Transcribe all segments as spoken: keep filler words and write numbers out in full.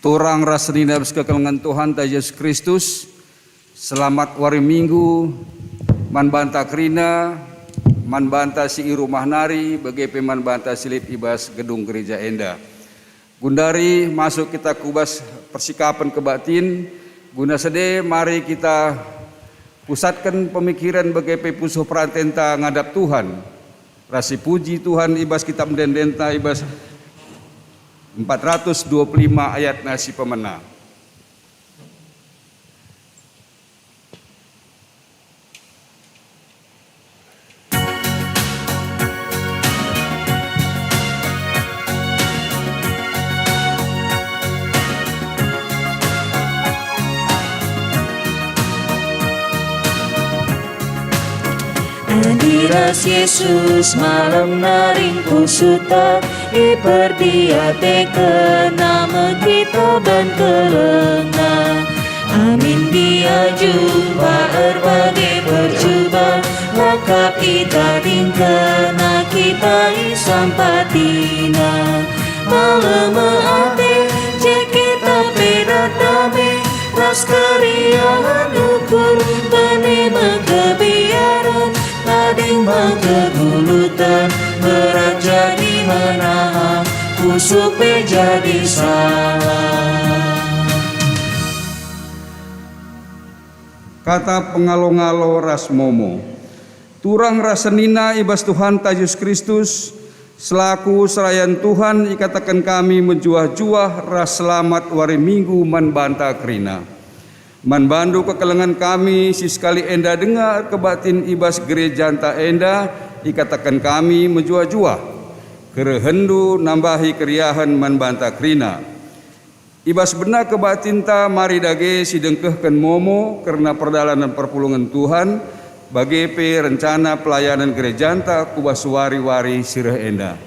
Turang ras senina bas kekelengen Tuhanta Jesus Kristus, selamat wari Minggu man banta kerina, man banta si i rumah nari, bage pe man banta si lit i bas gedung gereja enda. Gundari masuk kita ku bas persikapen kebaktin, guna sede mari kita pusatken pemikiren bage pe pusuh perantenta ngadap Tuhan, ras sipuji Tuhan i bas Kitap Ende-endenta i bas empat ratus dua puluh lima ayatna si pemena. Adi ras Jesus malem nari pusuta, iperdiatekenNa me kita ban kelengenNa. Amin dia jumpa erbage percuban, lakap itadingkenNa kita isampatiNa. Malem ate je kita pe dame, ras keriahen ukur bene me kebiaren, tading me keguluten, berat jadi menahan, pusuh pe jadi salah. Kata pengalo-ngalo ras momo. Turang ras senina i bas Tuhanta Jesus Kristus, selaku serayan Tuhan ikataken kami mejuah-juah ras selamat wari Minggu man banta kerina. Man bandu kekelengen kami si sekali enda denga erkebaktin i bas gerejanta enda, ikataken kami mejuah-juah. Kerehenndu nambahi keriahen man banta kerina. I bas bena kebaktinta mari dage sidengkehken momo kerna perdalanen perpulungen Tuhan, bage pe rencana pelayanen gerejanta ku bas wari-wari si reh enda.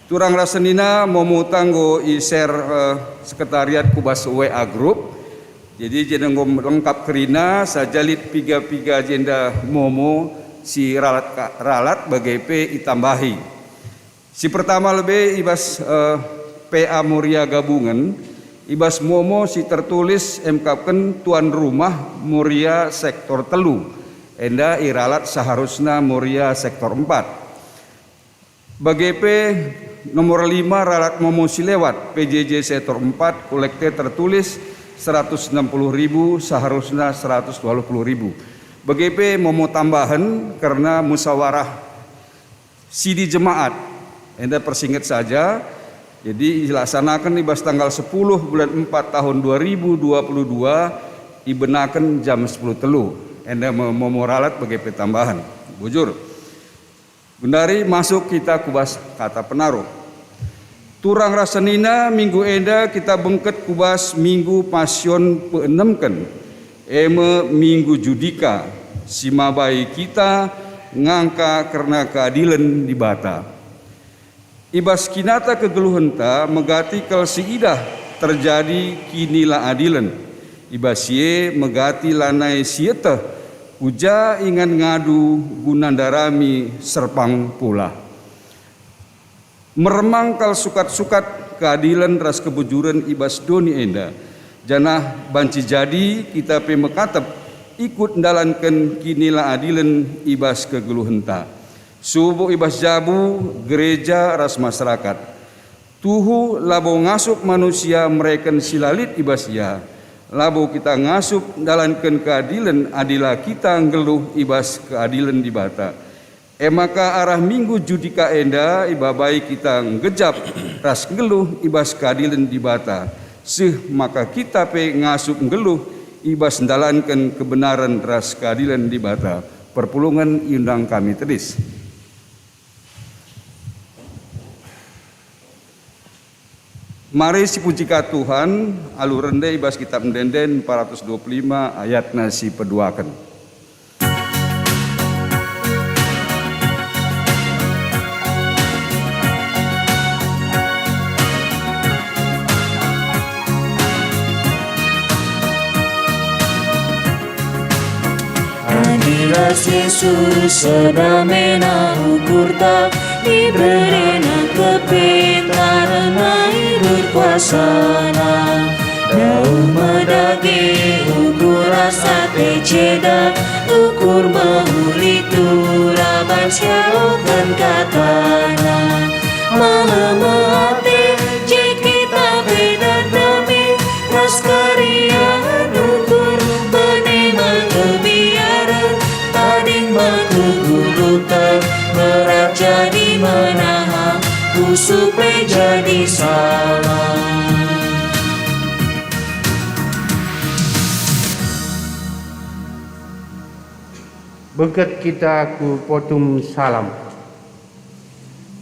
Turang ras senina, momo ta enggo i-share, eh, sekretariat ku bas W A group. Jadi, jenda enggo lengkap kerina, saja lit piga-piga jenda momo si ralat ka-, ralat bage pe itambahi. Si pertama lebe i bas, eh, P A Moria Gabungen, i bas momo si tertulis emkapken tuan rumah Moria sektor telu, enda iralat seharusna Moria sektor empat. Bage pe nomor lima ralat momo si lewat, P J J sektor empat, kolekte tertulis seratus enam puluh ribu, seharusna seratus dua puluh ribu. Bage pe momo tambahen kerna musyawarah sidi jemaat. Enda persinget saja, jadi ilaksanaken i bas tanggal sepuluh bulan empat tahun dua ribu dua puluh dua, ibenaken jam sepuluh telu. Enda me-, momo ralat bage pe tambahen. Bujur. Gundari masuk kita ku bas kata penaruh. Turang ras senina, minggu enda kita bengket ku bas Minggu Pasion peenemken, e me Minggu Judika, si mabai kita ngangka kerna keadilen Dibata. I bas kinata kegeluhenta megati kal si idah terjadi kinilaadilen. I bas si e megati lanai sieteh, uja ingan ngadu guna ndarami serpang pulah. Meremang kal sukat-sukat keadilen ras kebujuren i bas doni enda, janah banci jadi kita pe mekatep ikut ndalanken kinilaadilen i bas kegeluhenta, subuk i bas jabu, gereja, ras maserakat. Tuhu labo ngasup manusia mereken si la lit i bas ia. Labo kita ngasup ndalanken keadilen adi la kita nggeluh i bas keadilen Dibata. E maka arah Minggu Judika enda ibabai kita nggejap ras nggeluh i bas keadilen Dibata, seh maka kita pe ngasup nggeluh i bas ndalanken kebenaren ras keadilen Dibata. Perpulungen iundang kami tedis. Mari sipuji ka Tuhan, alu rende i bas Kitap Ende-enden empat ratus dua puluh lima ayatna si peduaken. Adi ras Jesus sedamena ukurta, iberena kepentaren nai berkuasana. Sialoken katana, meheme ate, je kita pe dame, ras keriahen ukur, bene me kebiaren, tading me kegulutan, berat jadi menahan, pusuh pe jadi salah. Bengket kita ku potum salam.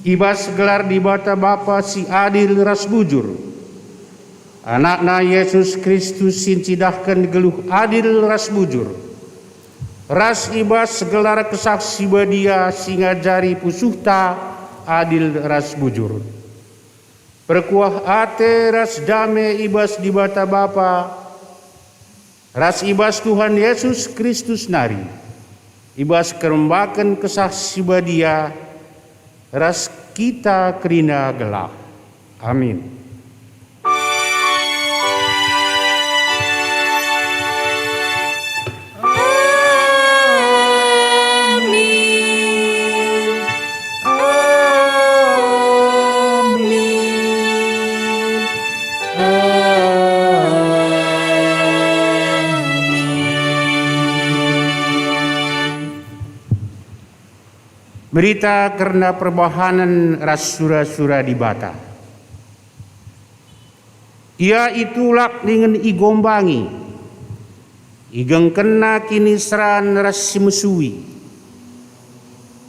I bas gelar Dibata Bapa si adil ras bujur, AnakNa Jesus Kristus si ncidahken geluh adil ras bujur, ras i bas gelar Kesah Si Badia si ngajari pusuhta adil ras bujur. Perkuah ate ras dame i bas Dibata Bapa, ras i bas Tuhan Jesus Kristus nari, i bas kerembaken Kesah Si Badia, ras kita kerina gelah. Amin. Amin. Amin. Amin. Berita kerna perbahanen ras sura-sura Dibata. Ia itulak dingen igombangi, igengkenna kiniseran ras si mesui.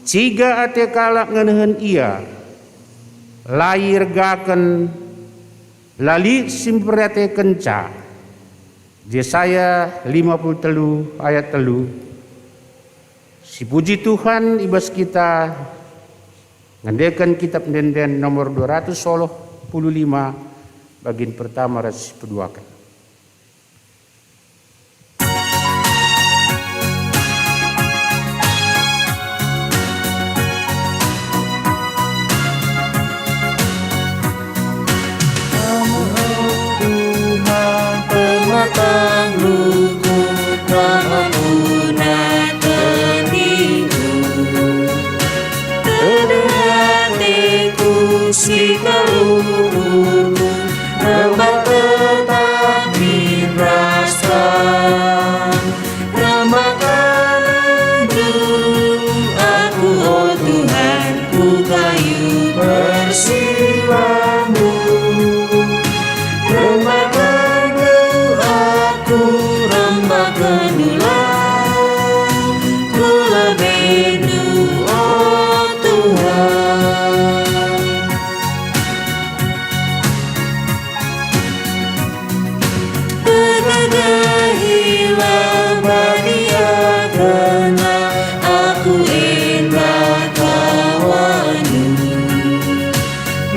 Ciga ate kalak ngenehen ia, la iergaken, la lit si mperatekenca. Jesaya lima puluh telu ayat telu. Sipuji Tuhan, i bas kita ngendeken Kitap Ende-enden nomor dua ratus puluh lima, bagin pertama ras si peduaken. Tuhan, pematang luhur, Tuhan guna tendingku. Tedeh ateku si kaluhurku, rembak tetap min ras Kam. Rembak kelendu aku, o Tuhan, ku kayu persilangndu. Rembak kelendu aku, rembak kelendulah ku lebendu, o Tuhan. Kekekehilah badia kena aku enda kawandu.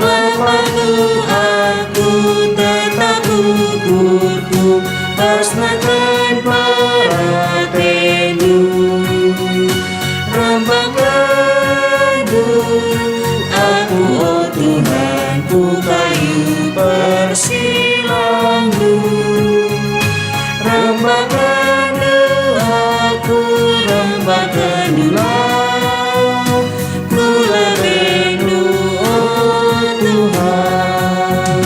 Lambandu aku tetap ukurku, pasnahken peratendu. Rembak kelendu aku, o Tuhan, ku kayu persilangndu. Rembak kelendu aku, rembak kelendulah ku lebendu, o Tuhan.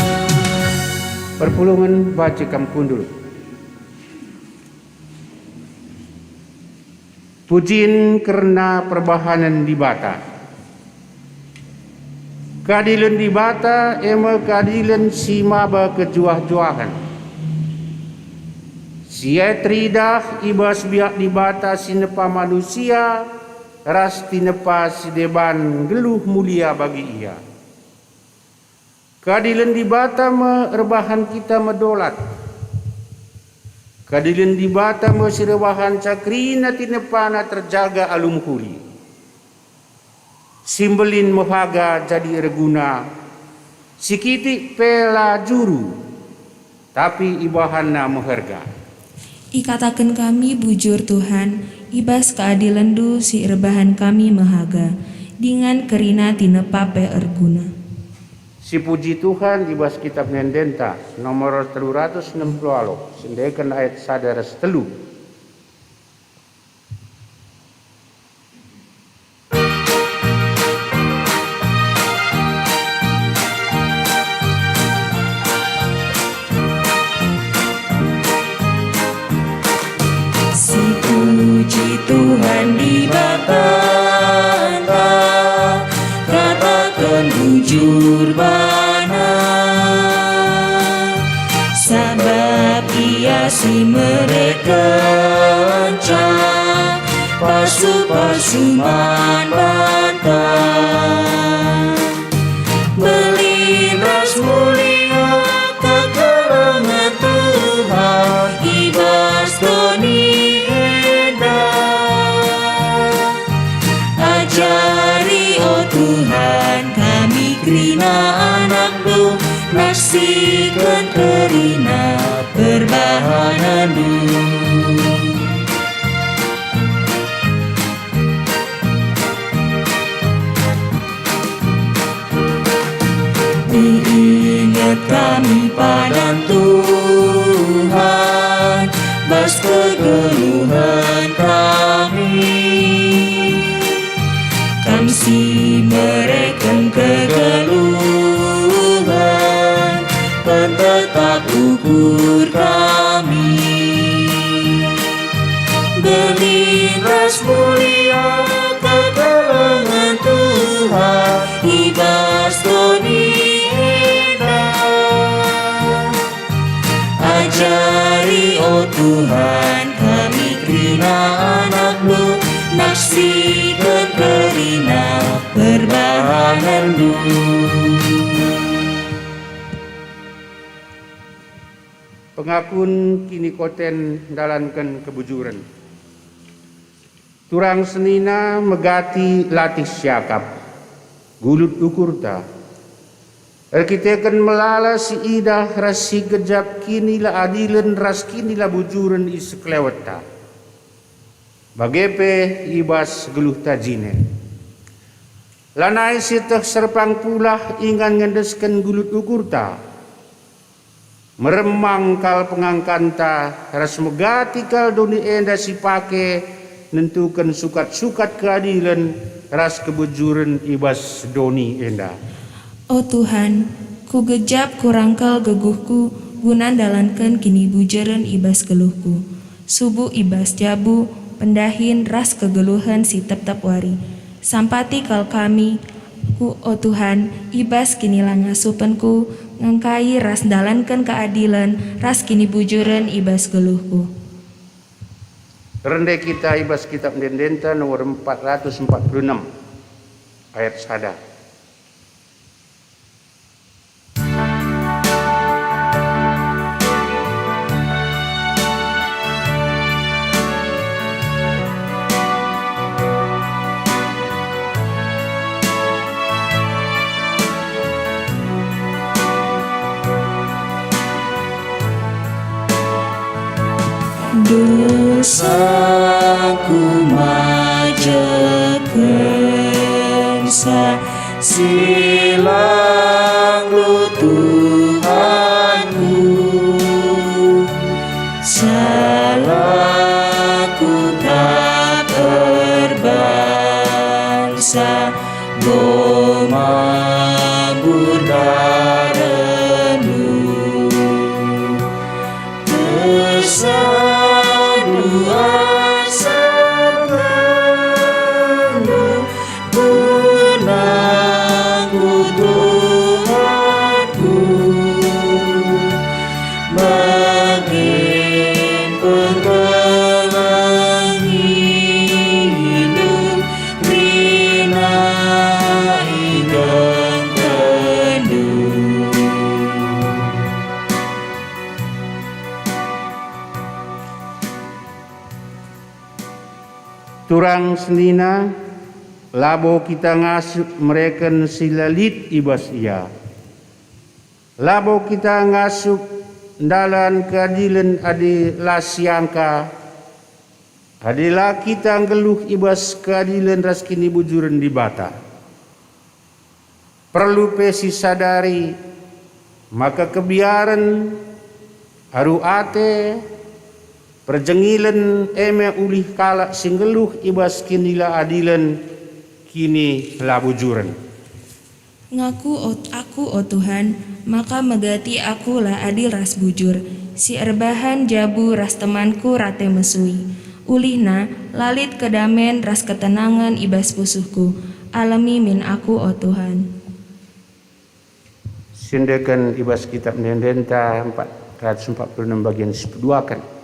Perpulungen, banci kam kundul. Pujin kerna perbahanen Dibata. Keadilen Dibata e me keadilen si maba kejuah-juahen. Si e teridah i bas biak Dibata si nepa manusia ras tinepa si deban nggeluh mulia bagi Ia. Keadilen Dibata me erbahan kita medolat. Keadilen Dibata me si erbahanca kerina tinepana terjaga alu mehuli. Si mbelin mehaga jadi erguna, si kitik pe la juru, tapi ibahanna meherga. Ikataken kami bujur, Tuhan, i bas keadilenNdu si erbahan kami mehaga, dingen kerina tinepa pe erguna. Sipuji Tuhan, i bas Kitap Ende-endenta nomor telu ratus enem puluh waluh, siendeken ayat sada ras telu. Tuhan Dibatanta, kataken bujur bana, sabap Ia si merekenca pasu-pasu man banta. Mbelin ras mulia kekelengen Tuhan i bas doni enda. Ajari, o Tuhan, kami kerina anakNdu, naksiken kerina perbahanenNdu. Iinget kami padan Tuhan, bas kegeluhen kami. Kam si mereken kegeluhen, pentetap ukur kami. Mbelin ras mulia kekelengen Tuhan i bas doni enda. Ajari, o Tuhan, kami kerina anakNdu, naksiken kerina perbahanenNdu. Pengakun kinikoten ndalanken kebujuren. Turang senina megati latih siakap, gulut ukurta. Erkiteken melala si idah ras si gejap kinila adilen ras kinila bujuren i sekelewetta, bage pe i bas geluhta jine. Lanai sieteh serpang pulah ingan ngendesken gulut ukurta. Meremang kal pengangkanta, ras megati kal doni enda si pake nentuken sukat-sukat keadilen ras kebujuren i bas doni enda. O Tuhan, kugejap kurang kal geguhku guna ndalanken kinibujeren i bas geluhku. Subuk i bas jabu, pendahin ras kegeluhen si tep-tep wari. Sampati kal kami, ku, o Tuhan, i bas kinilangasupenku, ngengkai ras ndalanken keadilen ras kinibujuren i bas geluhku. Rende kita i bas Kitab Ende-endenta nomor empat ratus empat puluh enam, ayat sada. Dosaku majekensa silang lut Tuhanku, salahku kap erbansa, enggo mabur darenNdu. Kesandu asangkandu benangku Tuhanku, bage pengkelengindu kerina igengkenndu. Turang senina, labo kita ngasup mereken si la lit i bas Ia. Labo kita ngasup ndalan keadilen adi la siangka, adi la kita nggeluh i bas keadilen ras kinibujuren Dibata. Perlu pe sisadari maka kebiaren, aru ate, perjengilen e me ulih kalak si nggeluh i bas kinila adilen, kinila bujuren. Ngaku o, aku, o Tuhan, maka megati aku la adil ras bujur, si erbahan jabu ras temanku rate mesui. Ulihna, la lit kedamen ras ketenangen i bas pusuhku. Alemi min aku, o Tuhan. Siendeken i bas Kitab Ende-endenta empat ratus empat puluh enam bagian sipeduaken.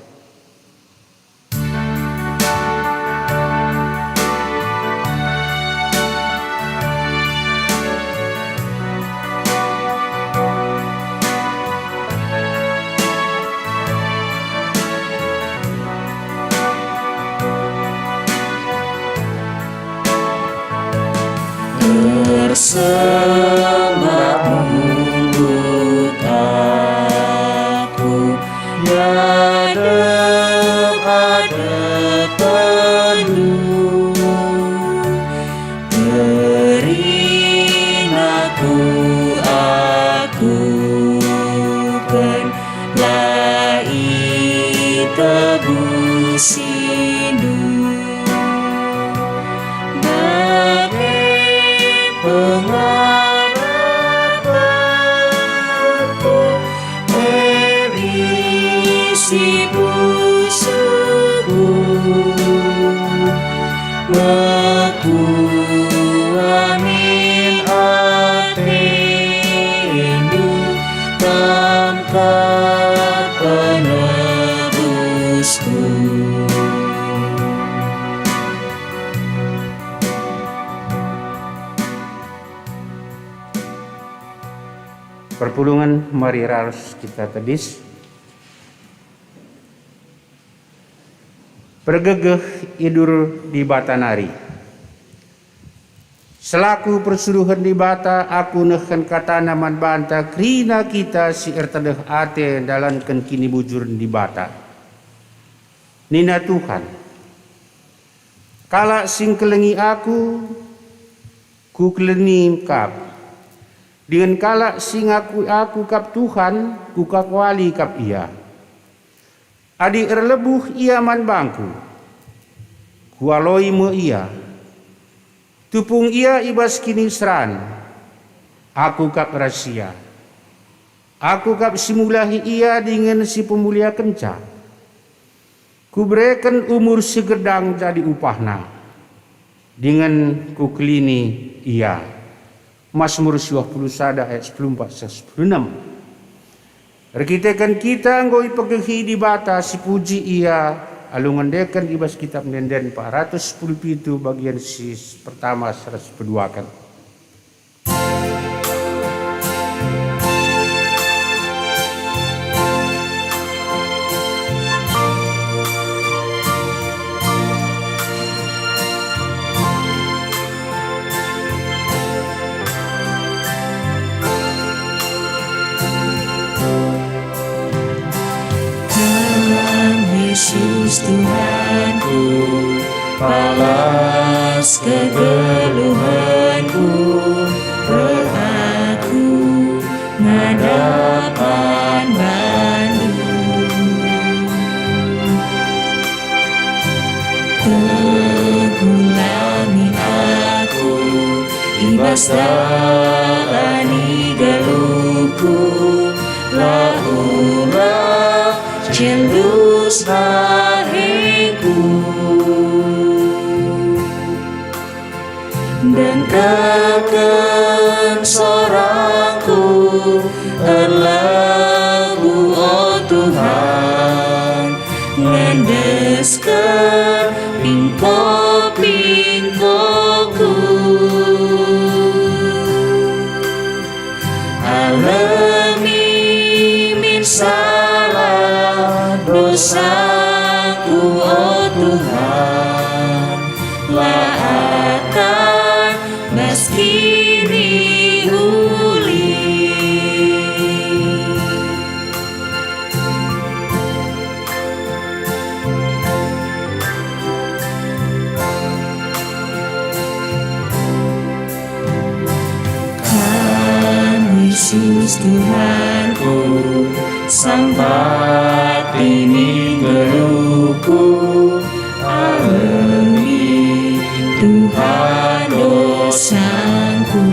Ersembah munduk aku, ngadep-adepenndu. Kerina ku aku ken la itebusindu. Bage pengarapenku eri si pusuhku, mekuah min atendu, Kam kap penebusku. Perpulungen mari ras kita tedis. Pergegeh idur Dibata nari. Selaku persuruhen Dibata, aku nehken kataNa man banta kerina kita si ertedeh ate ndalanken kinibujuren Dibata. Nina Tuhan, "Kalak si ngkelengi Aku, Kukeleni kap. Dingen kalak si ngakui Aku kap Tuhan, Kukawali kap ia. Adi erlebuh ia man bangKu, Kualoi me ia. Tupung ia i bas kiniseran, Aku kap ras ia. Aku kap si mulahi ia dingen si pemuliakenca. Kubereken umur si gedang jadi upahna, dingen Kukelini ia." Masmur siwah puluh sada ayat sepuluh empat seh sepuluh enam. Erkiteken kita enggo ipegehi Dibata, sipuji Ia alu ngendeken i bas Kitab Ende-enden empat ratus sepuluh pitu bagian si pertama seh ras peduaken. Tuhan Yesus Tuhanku, palas kegeluhenku, reh aku ngadap man bandu. Teguhlah min aku i bas dalan i geluhku, la ulah cendus bahengku. Dengkehken sorangku, erlebuh, o Tuhan, ngendesken pingko-pingkoku. Alemi min salah dosaku, o Tuhan, la akan bas kiniulin. Kam Yesus Tuhanku, sampat tining geluhku, alemi Tuhan dosangku.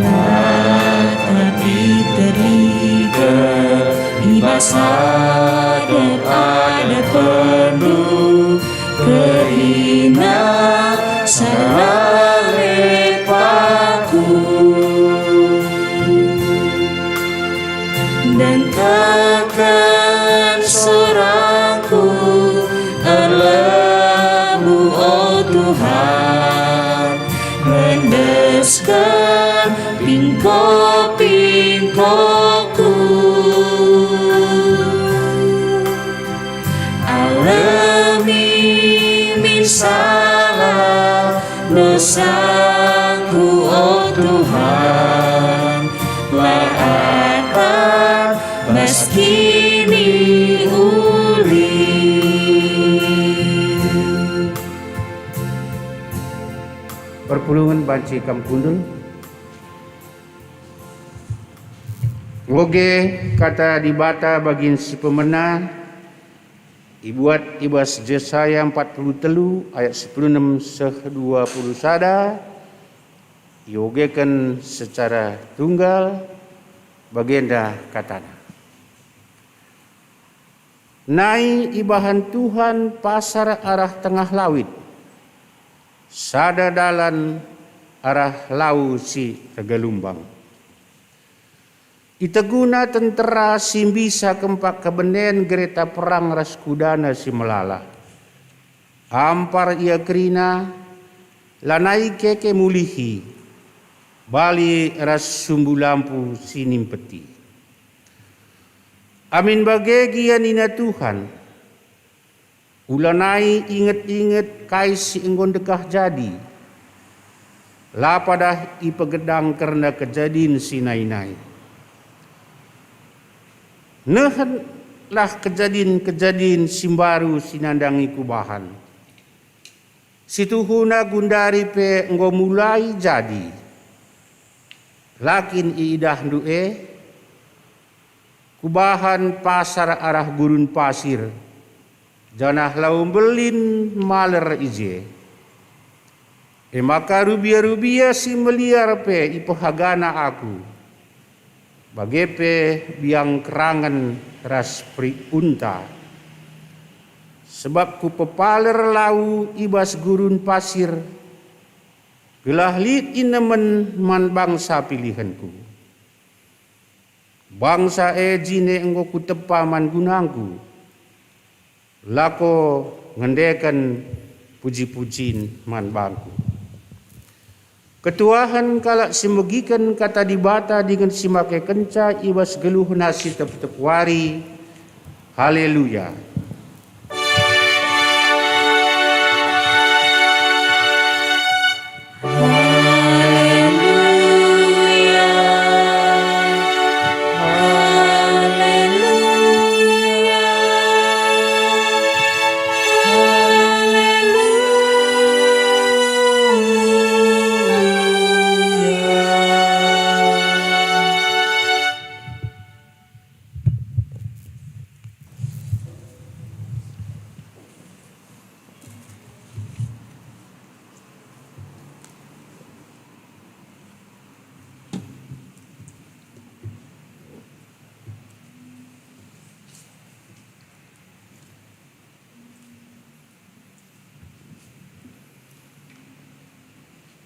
La tapi terliga i bas Sadap-adapenndu kerina salah lepahku. Dengkehken sorangku, elemu, o Tuhan, ngendesken pingko-pingkoku. Alemi min salah dosaku, o Tuhan, la atap bas kiniulin. Perpulungen banci kam kundul. Oge, kata Dibata bagin si pemena, ibuat i bas Jesaya empat puluh telu ayat sepuluh enem seh dua puluh sada, iogeken secara tunggal, bagenda katana, "Nai ibahan Tuhan pasar arah tengah lawit, sada dalan arah lau si ergelumbang." Iteguna tentera si mbisa kempak kebenen gereta perang ras kudana si melala. Ampar ia kerina, lanai keke mulihi, bali ras sumbu lampu si nimpeti. Amin bage gia nina Tuhan, Ulanai inget-inget kai si enggo ndekah jadi. La padah ipegedang kerna kejadin si nai-nai. Nehenlah kejadin-kejadin si mbaru si nandangi kubahan. Situhuna gundari pe enggo mulai jadi. La kin iidahndu e? Kubahan pasar arah gurun pasir, janah lau mbelin maler i je. E maka rubia-rubia si meliar pe ipehagana aku, bage pe biang kerangen ras perik unta. Sebab kupepaler lau i bas gurun pasir, gelah lit inemen man bangsa pilihenku. Bangsa e jine enggo kutepa man gunangku, lako ngendeken puji-pujin man bangku. Ketuahen kalak si megiken kata Dibata dingen si makekenca i bas geluhna si tep-tep wari. Haleluya!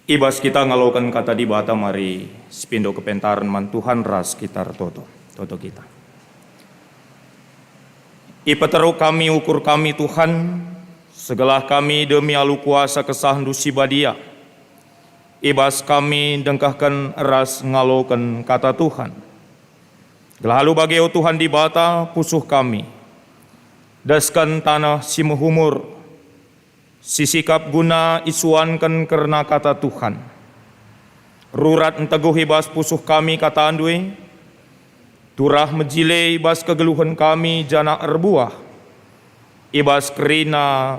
I bas kita ngaloken kata Dibata mari sipindo kepentaren man Tuhan ras kita ertoto. Toto kita. Ipeteruk kami ukur kami, Tuhan, segelah kami demi alu kuasa kesahNdu si badia. I bas kami ndengkehken ras ngaloken kata Tuhan. Gelah alu bage, o Tuhan Dibata, pusuh kami. Desken taneh si mehumur, si sikap guna isuanken kerna kata Tuhan. Rurat nteguh i bas pusuh kami kataNdu e, turah mejile i bas kegeluhen kami janah erbuah i bas kerina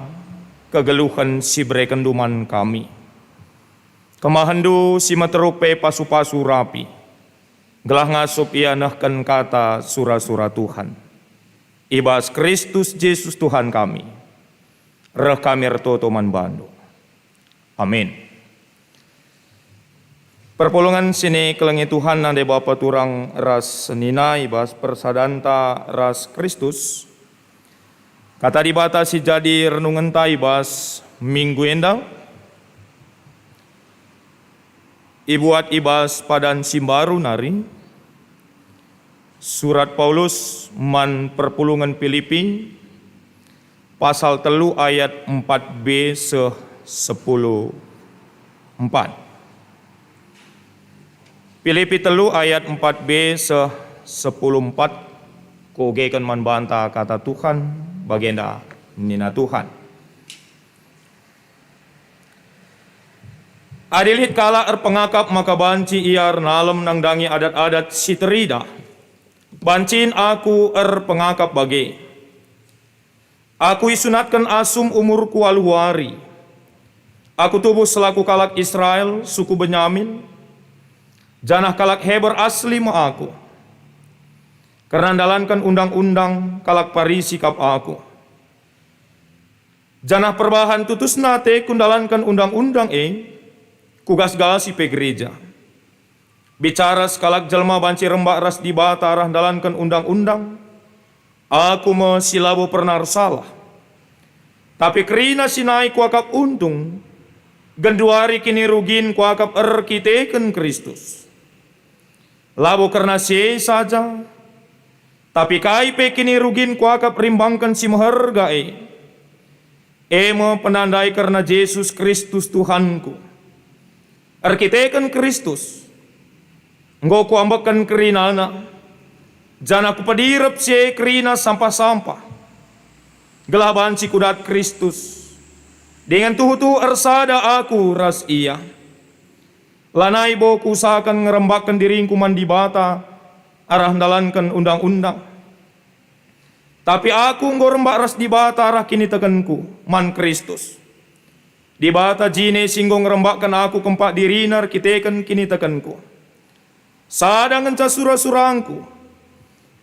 kegeluhen si berekenNdu man kami. KemahenNdu si meteruk pe pasu-pasu rapi, gelah ngasup ia nehken kata sura-sura Tuhan. I bas Kristus Jesus Tuhan kami, reh kami ertoto man baNdu. Amin. Perpulungen si nikelengi Tuhan, nande bapa turang ras senina i bas persadanta ras Kristus. Kata Dibata si jadi renungenta i bas minggu enda ibuat i bas padan si mbaru nari, surat Paulus man perpulungen Pilipi, pasal telu ayat empat b seh sepuluh empat. Pilipi telu ayat empat b seh sepuluh empat, kuogeken man banta kata Tuhan, bagenda nina Tuhan. Adi lit kalak erpengakap maka banci ia ernalem nandangi adat-adat si teridah, bancin aku erpengakap bage. Aku isunatken asum umurku waluh wari. Aku tubuh selaku kalak Israel, suku Benyamin, janah kalak Heber asli me aku. Kerna ndalanken undang-undang, kalak Parisi kap aku. Janah perbahan tutusna ateku ndalanken undang-undang e, kugasgasi pe gereja. Bicara sekalak jelma banci rembak ras Dibata arah ndalanken undang-undang, aku me si labo pernah ersalah. Tapi kerina si nai kuakap untung, genduari kinirugin kuakap erkiteken Kristus. Labo kerna si e saja, tapi kai pe kinirugin kuakap rimbangken si meherga e, e me penandai kerna Jesus Kristus Tuhanku. Erkiteken Kristus, enggo kuambekken kerinana, janah kupedirep si e kerina sampah-sampah, gelah banci kudat Kristus, dingen tuhu-tuhu ersada aku ras Ia. Lanai bo kuusahaken ngerembakken diringku man Dibata arah ndalanken undang-undang. Tapi aku enggo rembak ras Dibata arah kinitekenku man Kristus. Dibata jine si enggo ngerembakken aku kempak diriNa erkiteken kinitekenku. Sada ngenca sura-surangku,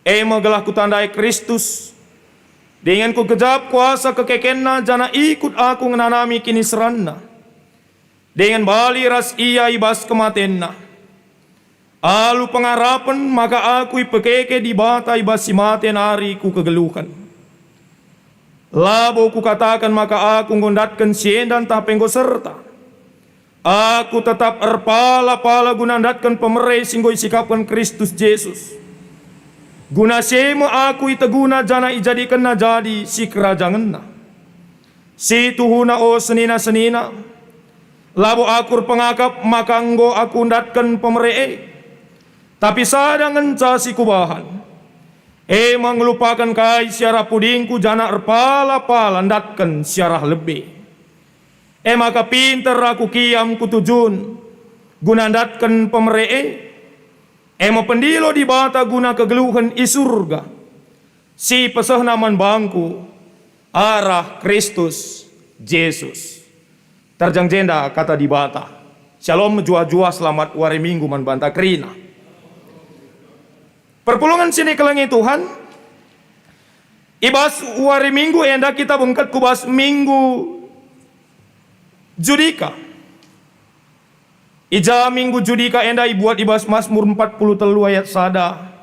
e me gelah kutandai Kristus, dingen kugejap kuasa kekekenNa janah ikut aku ngenanami kiniseranNa, dingen bali ras Ia i bas kematenNa. Alu pengarapen maka aku ipekeke Dibata i bas si mate nari ku kegeluhen. Labo kukataken maka aku enggo ndatken si enda ntah pe enggo serta. Aku tetap erpala-pala guna ndatken pemere si enggo isikapken Kristus Jesus. Guna si e me aku iteguna janah ijadikenna jadi sikerajangenna. Si tuhuna, o senina-senina, labo aku erpengakap maka enggo aku ndatken pemere e. Tapi sada ngenca si kubahan, e me ngelupaken kai si arah pudingku janah erpala-pala ndatken si arah lebe. E maka pinter aku kiam ku tujun guna ndatken pemere e, e me pendilo Dibata guna kegeluhen i Surga, si pesehNa man bangku arah Kristus Jesus. Terjeng jenda kata Dibata. Shalom, mejuah-juah, selamat wari Minggu man banta kerina. Perpulungen si nikelengi Tuhan, i bas wari Minggu enda kita bengket ku bas Minggu Judika. I ja Minggu Judika enda ibuat i bas Masmur empat puluh telu ayat sada.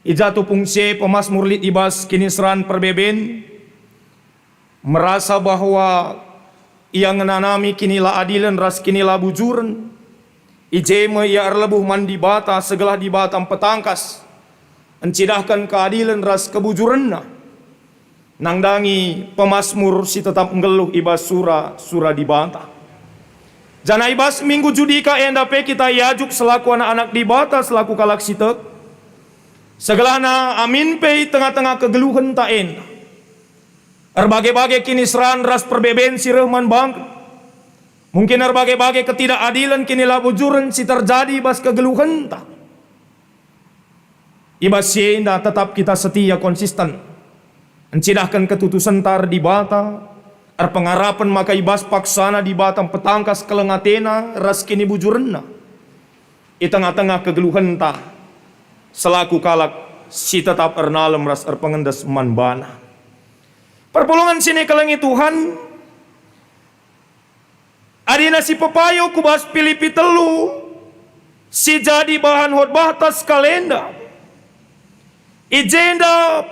I ja tupung si e pemasmur lit i bas kiniseran perbeben, merasa bahwa ia ngenanami kinilaadilen ras kinilabujuren. I je me ia erlebuh man Dibata, segelah Dibata mpetangkas, ncidahken keadilen ras kebujurenNa. Nandangi pemasmur si tetap nggeluh i bas sura-sura Dibata. Janah i bas Minggu Judika enda pe kita iajuk selaku anak-anak Dibata, selaku kalak si tek. Segelahna amin pe i tengah-tengah kegeluhenta enda, erbage-bage kiniseran ras perbeben si reh man bangken. Mungkin erbage-bage ketidakadilen, kinilabujuren si terjadi i bas kegeluhenta. I bas si enda tetap kita setia, konsisten, ncidahken ketutusenta erdibata, erpengarapen maka i bas paksana Dibata mpetangkas keleng ateNa ras kinibujurenNa i tengah-tengah kegeluhenta, selaku kalak si tetap ernalem ras erpengendes man baNa. Perpulungen si nikelengi Tuhan, adina si pepayo ku bas Pilipi telu Si jadi bahan khotbahta sekalenda. I jenda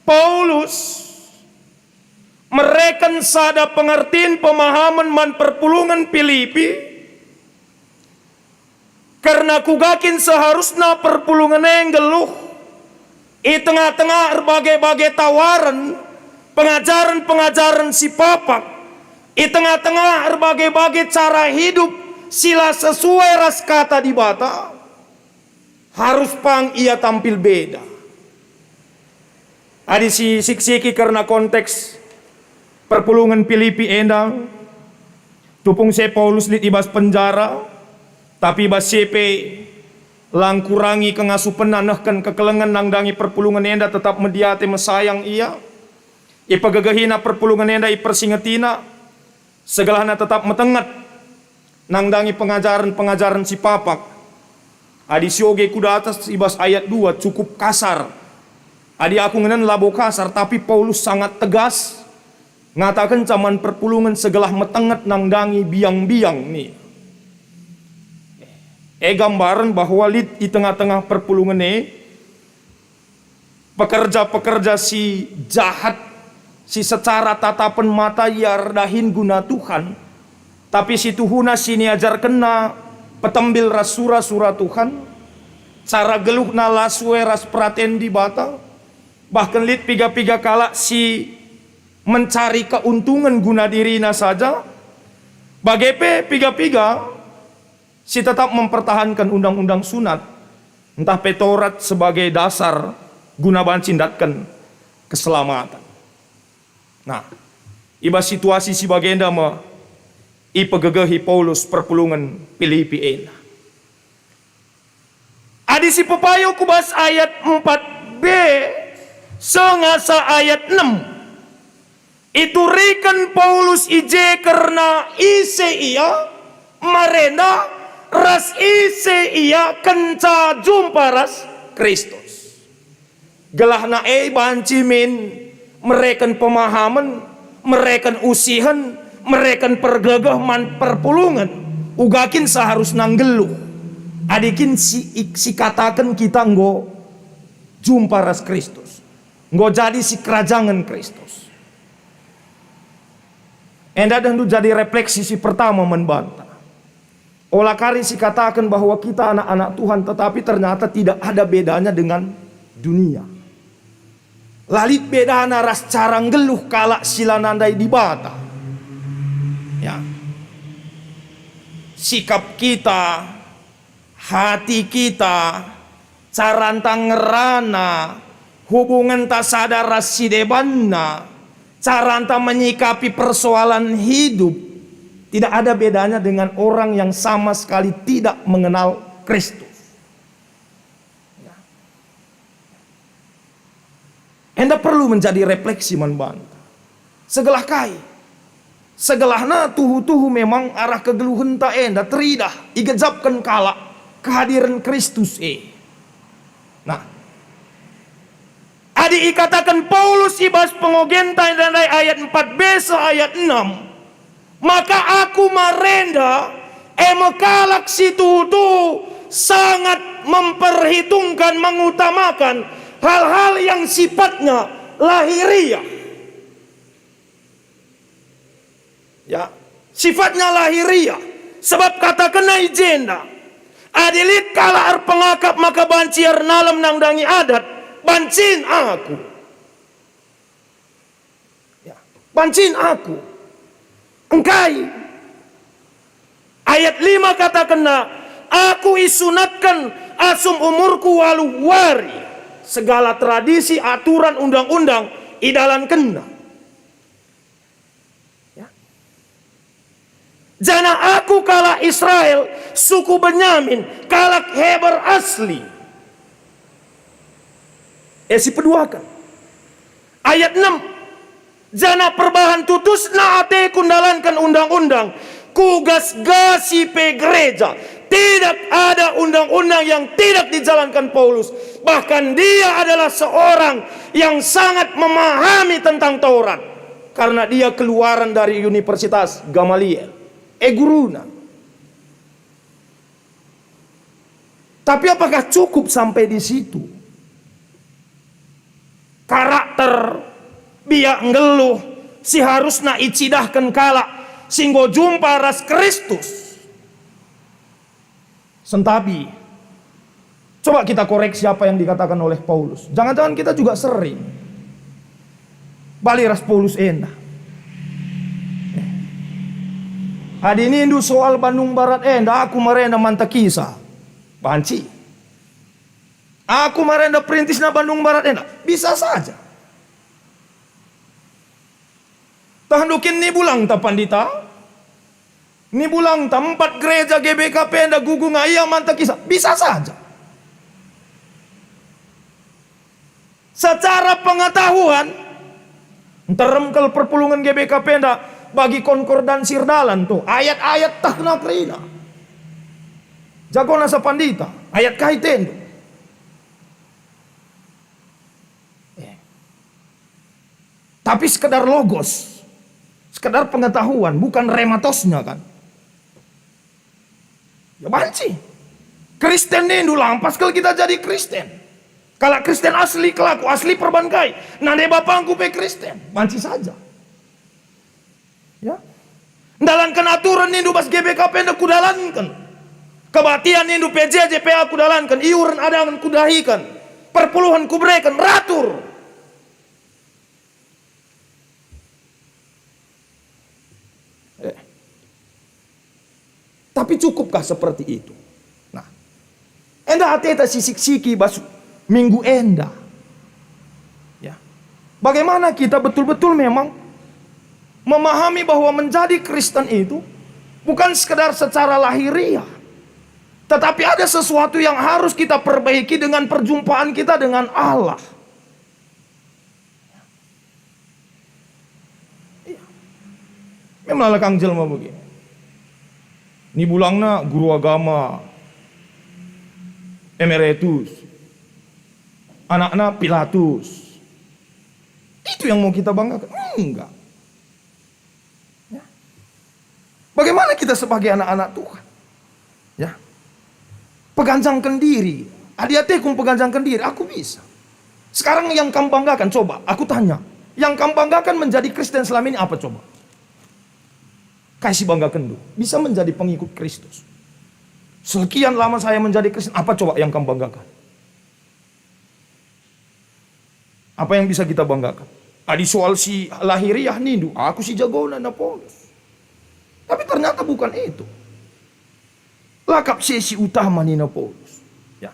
Paulus mereken sada pengertin pemahamen man perpulungen Pilipi, kerna kuga kin seharusna perpulungen e nggeluh i tengah-tengah erbage-bage tawaren, pengajaren-pengajaren si papak, i tengah-tengah erbage-bage cara hidup si la sesuai ras Kata Dibata, arus pang ia tampil beda. Adi sisik-siki kerna konteks perpulungen Pilipi enda, tupung si e Paulus lit i bas penjara, tapi i bas si e pe la ngkurangi kengasupenna nehken kekelengen nandangi perpulungen enda, tetap mediate mesayang ia. Ipegegehina perpulungen enda, ipersingetina, segelahna tetap metenget nandangi pengajaren-pengajaren si papak. Adi sioge ku datas i bas ayat dua cukup kasar. Adi aku ngenen labo kasar, tapi Paulus sangat tegas ngatakenca man perpulungen segelah metenget nandangi biang-biang nina. E gambaren bahwa lit i tengah-tengah perpulungen e pekerja-pekerja si jahat, si secara tatapen mata ia erdahin guna Tuhan, tapi si tuhuna si niajarkenna petembil ras sura-sura Tuhan, cara geluhna la sue ras peraten Dibata, bahkan lit piga-piga kalak si mencari keuntungan guna dirina saja, bage pe piga-piga si tetap mempertahankan undang-undang sunat, ntah pe Taurat sebagai dasar guna banci ndatken keselamaten. Nah, i bas situasi si bagenda me ipegegehi Paulus perpulungen Pilipi enda. Adi sipepayo ku bas ayat empat b seh ngasa ayat enem, ituriken Paulus i je kerna ise ia marenda ras ise ia kenca jumpa ras Kristus. Gelahna e banci min mereken pemahamen, mereken usihen, mereken pergegeh man perpulungen, uga kin seharusna nggeluh. Adi kin si, sikataken kita enggo jumpa ras Kristus, enggo jadi sikerajangen Kristus. Enda dehndu jadi refleksi si pertama man banta. Ola kari sikataken bahwa kita anak-anak Tuhan, tetapi ternyata tidak ada bedanya dengan dunia. La lit bedana ras cara nggeluh kalak si la nandai Dibata. Ya. Sikap kita, hati kita, caranta ngerana, hubungenta sada ras si debanna, caranta menyikapi persoalan hidup, tidak ada bedanya dengan orang yang sama sekali tidak mengenal Kristus. Ya. Enda perlu menjadi refleksi man banta. Segelah kai? Segelahna tuhu-tuhu memang arah kegeluhenta enda teridah igejapken kalak kehadiren Kristus e. Nah, adi ikataken Paulus i bas pengogenta ndai ayat empat b seh ayat enam, maka aku marenda, e me kalak si tuhu-tuhu sangat memperhitungkan, mengutamakan hal-hal yang sifatnya lahiriah. Ya, sifatnya lahiriah. Sebab katakenna i jenda, adi lit kalak erpengakap maka banci ernalem nandangi adat, bancin aku. Ya, bancin aku. Engkai? Ayat lima katakenna, "Aku isunatken asum umurku waluh wari." Segala tradisi, aturan, undang-undang idalankenna. Ya. Janah aku kalak Israel, suku Benyamin, kalak Heber asli. E, sipeduaken. Ayat enam, "Janah perbahan tutusna ateku ndalanken undang-undang, kugasgasi pe gereja." Tidak ada undang-undang yang tidak dijalankan Paulus. Bahkan dia adalah seorang yang sangat memahami tentang Taurat. Karena dia keluaran dari Universitas Gamaliel. E guruna. Tapi apakah cukup sampai di situ? Karakter, biak nggeluh, si harusna icidahken kalak si enggo jumpa ras Kristus. Sentabi, coba kita koreksi apa yang dikatakan oleh Paulus. Jangan-jangan kita juga sering bali ras Paulus enda. Eh. Adi nindu soal Bandung Barat enda, aku marenda manta kisah. Banci. Aku marenda perintisna Bandung Barat enda. Bisa saja. Tahndu kin nibulangta pandita? Nibulangta empat gereja G B K P enda gugu nga ia manta kisah? Bisa saja. Secara pengetahuan, nterem kal perpulungen G B K P enda bagi konkordansi erdalan tuh, ayat-ayat tehna kerina. Jagona sa pandita, ayat kai tendu. Eh. Tapi sekedar logos, sekedar pengetahuan, bukan rematosnya kan. Ya banci. Kristen nindu lampas kal kita jadi Kristen. Kalak Kristen asli, kelaku asli perban kai. Nande bapangku pe Kristen. Banci saja. Ya. Ndalanken aturen nindu bas G B K P enda kudalanken. Kebaktian nindu P J J P A kudalanken, iuren adangen kudahiken, perpuluhen kubereken, ratur. Eh. Tapi cukupkah seperti itu? Nah, enda ateta sisik-siki bas minggu enda. Ya. Bagaimana kita betul-betul memang memahami bahwa menjadi Kristen itu bukan sekedar secara lahiriah, tetapi ada sesuatu yang harus kita perbaiki dengan perjumpaan kita dengan Allah. Iya. Memang lakang jelma begini. Nibulangna guru agama emeritus, anakna Pilatus. Itu yang mau kita banggakan? Enggak. Ya. Bagaimana kita sebagai anak-anak Tuhan? Ya. Peganjangken diri. Adi ateku peganjangken diri, aku bisa. Sekarang yang kamu banggakan, coba, aku tanya. Yang kamu banggakan menjadi Kristen selama ini apa coba? Kai si banggakan dulu? Bisa menjadi pengikut Kristus. Sekian lama saya menjadi Kristen, apa coba yang kamu banggakan? Apa yang bisa kita banggakan? Adi soal si lahiriah nindu, aku si jagona na Paulus. Tapi ternyata bukan itu. Lakap sesi utama nina Paulus. Ya.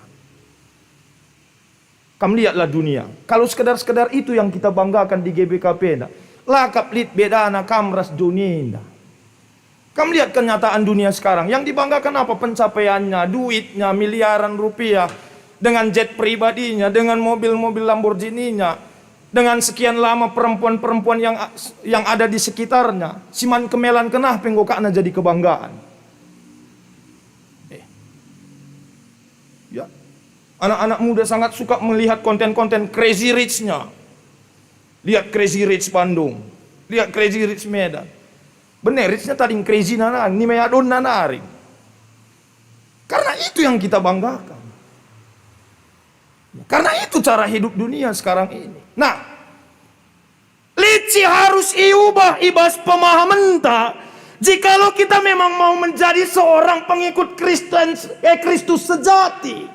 Kam lihatlah dunia. Kalau sekedar-sekedar itu yang kita banggakan di G B K P enda, lakap lit bedana kam ras dunia enda. Kam lihat kenyataan dunia sekarang. Yang dibanggakan apa? Pencapaiannya, duitnya, miliaran rupiah, dengan jet pribadinya, dengan mobil-mobil Lamborghini-nya, dengan sekian lama perempuan-perempuan yang, yang ada di sekitarnya. Si man kemelan kenah pe enggo kakna jadi kebanggaan. Eh. Ya. Anak-anak muda sangat suka melihat konten-konten Crazy Rich-nya. Lihat Crazy Rich Bandung, lihat Crazy Rich Medan. Bener, rich-nya tading crazy-na nari, ni me adonna nari. Karena itu yang kita banggakan. Karena itu cara hidup dunia sekarang ini. Nah, lit si harus iubah i bas pemahamenta, jikalau kita memang mau menjadi seorang pengikut Kristen, eh, Kristus sejati,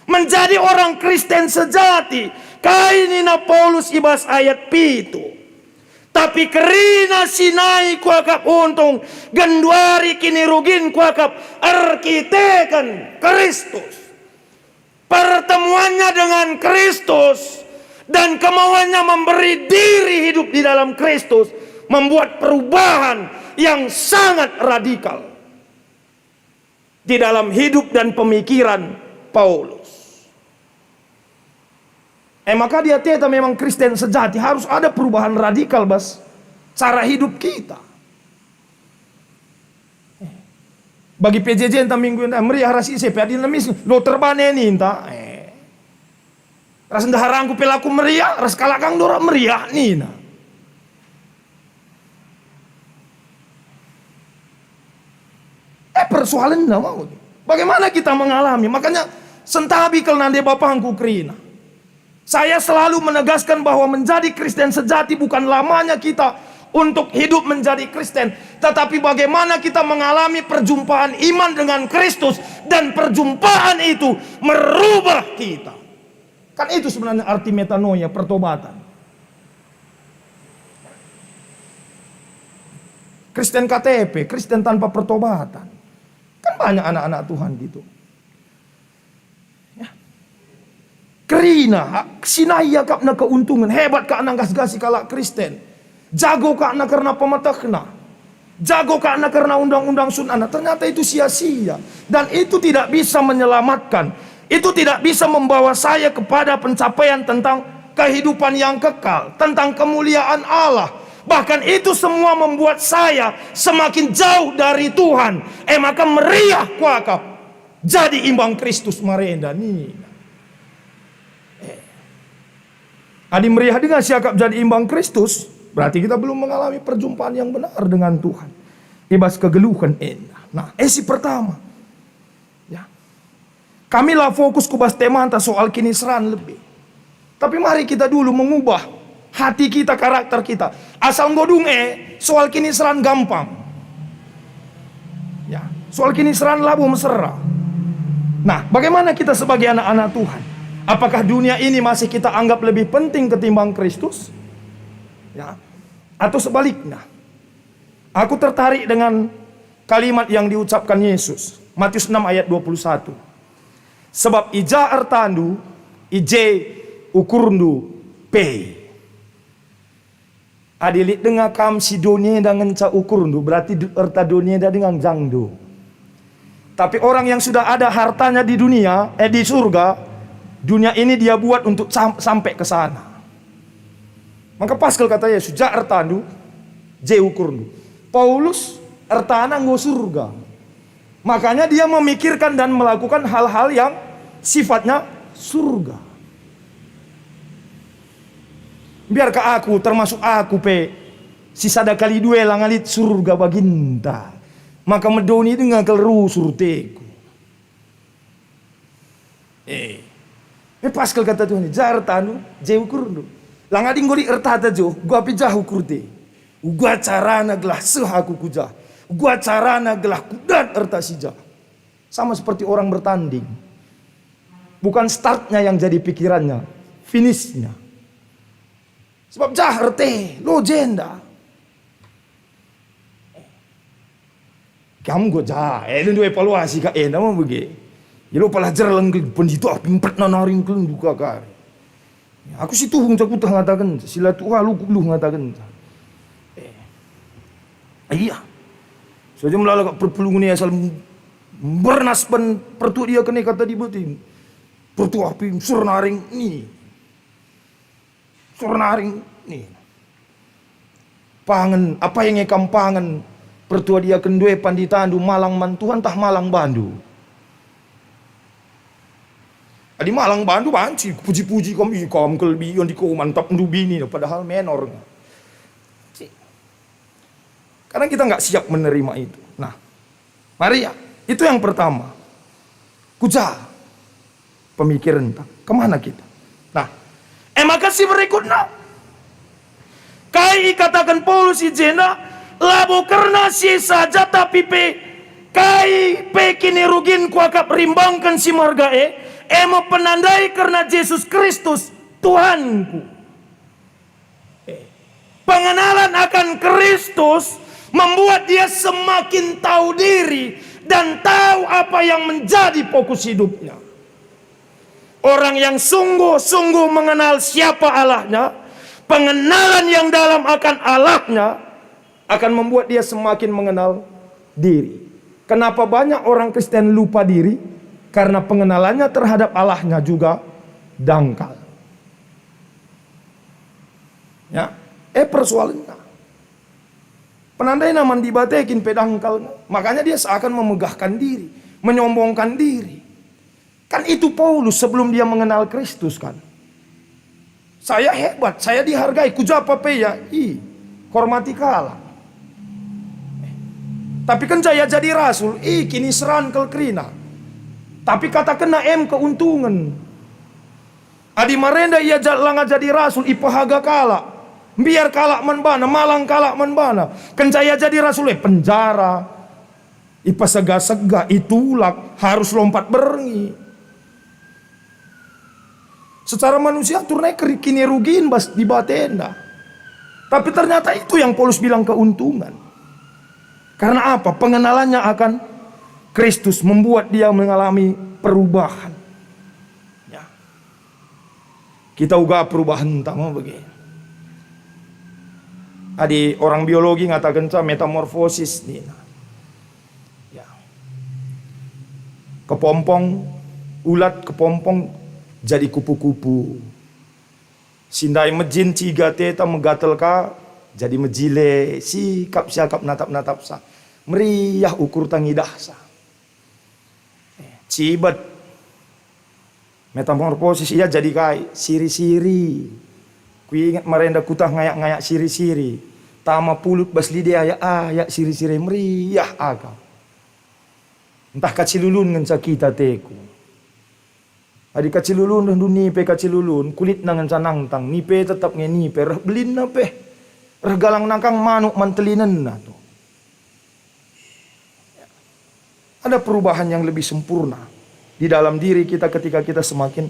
menjadi orang Kristen sejati, kai nina Paulus i bas ayat pitu? Tapi kerina si nai kuakap untung, genduari kinirugin kuakap erkiteken Kristus. Pertemuannya dengan Kristus dan kemauannya memberi diri hidup di dalam Kristus membuat perubahan yang sangat radikal di dalam hidup dan pemikiran Paulus. Eh, maka diateta memang Kristen sejati harus ada perubahan radikal bas cara hidup kita. Bagi P J J enta minggu enda meriah ras ise pe adina mis lo terbane ninta. Eh. Ras ndeharangku pe laku meriah, ras kalak kang ndora meriah nina. Eh, persoalenna mau. Bagaimana kita mengalami? Makanya Sentabi kal nande bapangku kerina. Saya selalu menegaskan bahwa menjadi Kristen sejati bukan lamanya kita untuk hidup menjadi Kristen, tetapi bagaimana kita mengalami perjumpaan iman dengan Kristus, dan perjumpaan itu merubah kita. Kan itu sebenarnya arti metanoia, pertobatan. Kristen K T P, Kristen tanpa pertobatan. Kan banyak anak-anak Tuhan gitu. Ya. Kerina, ha, si nai iakapna keuntungan, hebat kakna nggasgasi kalak Kristen. Jago kakna kerna pemetehna. Jago kakna kerna undang-undang sunana. Ternyata itu sia-sia. Dan itu tidak bisa menyelamatkan. Itu tidak bisa membawa saya kepada pencapaian tentang kehidupan yang kekal, tentang kemuliaan Allah. Bahkan itu semua membuat saya semakin jauh dari Tuhan. E maka meriah kuakap jadi imbang Kristus marenda nina. Eh. Adi meriah denga siakap jadi imbang Kristus, berarti kita belum mengalami perjumpaan yang benar dengan Tuhan i bas kegeluhen enda. Nah, e si pertama. Ya. Kami la fokus ku bas temanta soal kiniseran lebih. Tapi mari kita dulu mengubah hati kita, karakter kita. Asal enggo dung e, soal kiniseran gampang. Ya, soal kiniseran labo mesera. Nah, bagaimana kita sebagai anak-anak Tuhan? Apakah dunia ini masih kita anggap lebih penting ketimbang Kristus? Ya, atau sebaliknya? Aku tertarik dengan kalimat yang diucapkan Yesus, Matius enam ayat dua puluh satu. "Sebab i ja ertandu, i je ukurndu pe." Adi lit denga kam si doni enda ngenca ukurndu, berarti du-, erta doni enda denga njangndu. Tapi orang yang sudah ada hartanya di dunia, eh, di surga, dunia ini dia buat untuk sam-, sampai ke sana. Maka pas kal kata Yesus, "Ja ertandu, je ukurndu." Paulus ertana enggo surga. Makanya dia memikirkan dan melakukan hal-hal yang sifatnya surga. Biarka aku, termasuk aku pe, si sada kali dua langa lit surga baginta. Maka medoni denga kal rusur teku. Eh. E pas kal kata Tuhan, "Ja ertandu, je ukurndu." Langa adi enggo lit ertata jo, uga pe jah ukurta. Uga carana gelah seh aku ku jah. Uga carana gelah kudat erta si jah. Sama seperti orang bertanding. Bukan startnya yang jadi pikirannya, finishnya. Sebab jah erte, lo jenda. Kam enggo jah, eh, ndu evaluasi ka enda me bage. Ilo pala jerleng kel pendito api empetna nari kel ndu kakari. Aku si tuhu ngenca kutah ngataken, si la tuhu alu kuluh ngataken. Eh. Iya. Saja melala kak perpulungen asal mbernas ben pertua dia kene kata dibeti. Pertua api sur naring ni. Sur naring ni. Pangen, apa yang kam pangen? Pertua dia kene panditandu malang man Tuhan tah malang bandu? Adi malang bandu banci, puji-puji kom, "Ih, kom kelebihan di ko mantap ndu bini," padahal menor. Kadang kita nggak siap menerima itu. Nah, mari ya, itu yang pertama. Kuja pemikiran ta, kemana kita? Nah, e maka si berikutnya, kai ikataken Paulus i jenda, labo kerna si e saja, tapi pe kai pe kinirugin kuakap rimbangken si merga e, e me penandai kerna Jesus Kristus, Tuhanku. Pengenalan akan Kristus membuat dia semakin tahu diri dan tahu apa yang menjadi fokus hidupnya. Orang yang sungguh-sungguh mengenal siapa Allahnya, pengenalan yang dalam akan Allahnya akan membuat dia semakin mengenal diri. Kenapa banyak orang Kristen lupa diri? Karena pengenalannya terhadap Allahnya juga dangkal. Ya, e persoalenna. Penandaina man Dibata kin pe dangkal. Makanya dia seakan memegahkan diri, menyombongkan diri. Kan itu Paulus sebelum dia mengenal Kristus kan. "Saya hebat, saya dihargai, ku ja pe ya, i, hormati kalak." Tapi kenca ia jadi rasul, i, kiniseran kal kerina. Tapi katakenna em keuntungan. Adi marenda ia ja-, langa jadi rasul, ipehaga kalak, mbiar kalak man bana, malang kalak man bana. Kenca ia jadi rasul, eh, penjara, ipesega-sega, itulak, harus lompat berngi. Secara manusia turna keri-, kinirugin bas Dibata enda. Tapi ternyata itu yang Paulus bilang keuntungan. Karena apa? Pengenalannya akan Kristus membuat dia mengalami perubahan. Ya. Kita uga perubahan tama bagi. Adi orang biologi ngatakenca metamorfosis nina. Ya. Kepompong, ulat kepompong jadi kupu-kupu. Si ndai mejin ciga teta megatel ka, jadi mejile, sikap siakap natap-natapsa. Meriah ukurta ngidahsa. Eh, cibet. Metamorfosis ia jadi kai? Siri-siri. Kuinget marenda kutah ngayak-ngayak siri-siri. Tama pulut bas lidi ayak-ayak siri-siri meriah aka. Ntah kacilulun ngenca kita teku. Adi kacilulun rehndu nipe kacilulun, kulitna ngenca nangtang, nipe tetap nge nipe, reh belinna pe, reh galang nangkang manuk man telinenna tu. Ada perubahan yang lebih sempurna di dalam diri kita ketika kita semakin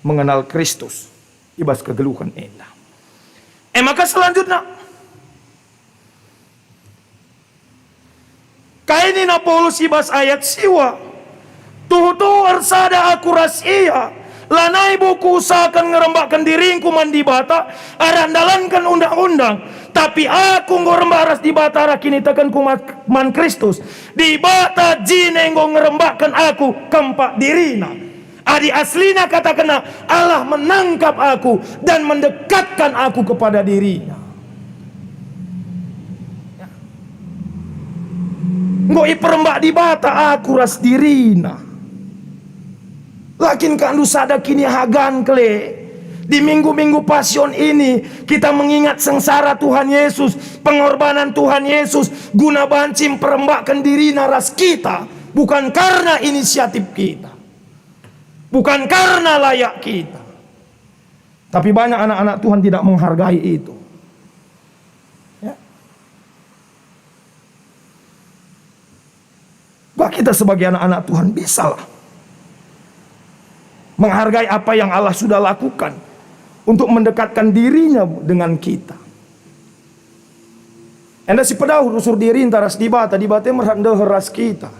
mengenal Kristus i bas kegeluhen enda. E maka selanjutna, kai nina Paulus i bas ayat siwa? Tuhu-tuhu ersada aku ras ia, lanai bo kuusahaken ngerembakken diringku man Dibata arah ndalanken Undang-undang, tapi aku enggo rembak ras Dibata arah kinitekenku man, man Kristus. Dibata jine enggo ngerembakken aku kempak diriNa. Adi aslina katakenna, Allah menangkap aku dan mendekatkan aku kepada diriNa. Enggo iperembak Dibata aku ras diriNa. La kin kandu sada kinihagan kele? Di minggu-minggu Pasion ini, kita mengingat sengsara Tuhan Yesus, pengorbanan Tuhan Yesus, guna banci mperembakken diriNa ras kita, bukan karena inisiatif kita, bukan karena layak kita. Tapi banyak anak-anak Tuhan tidak menghargai itu. Ya. Bah, kita sebagai anak-anak Tuhan bisalah menghargai apa yang Allah sudah lakukan untuk mendekatkan diriNa dengan kita. Enda si pedauh rusur dirinta ras Dibata, Dibata merhat ndeher ras kita.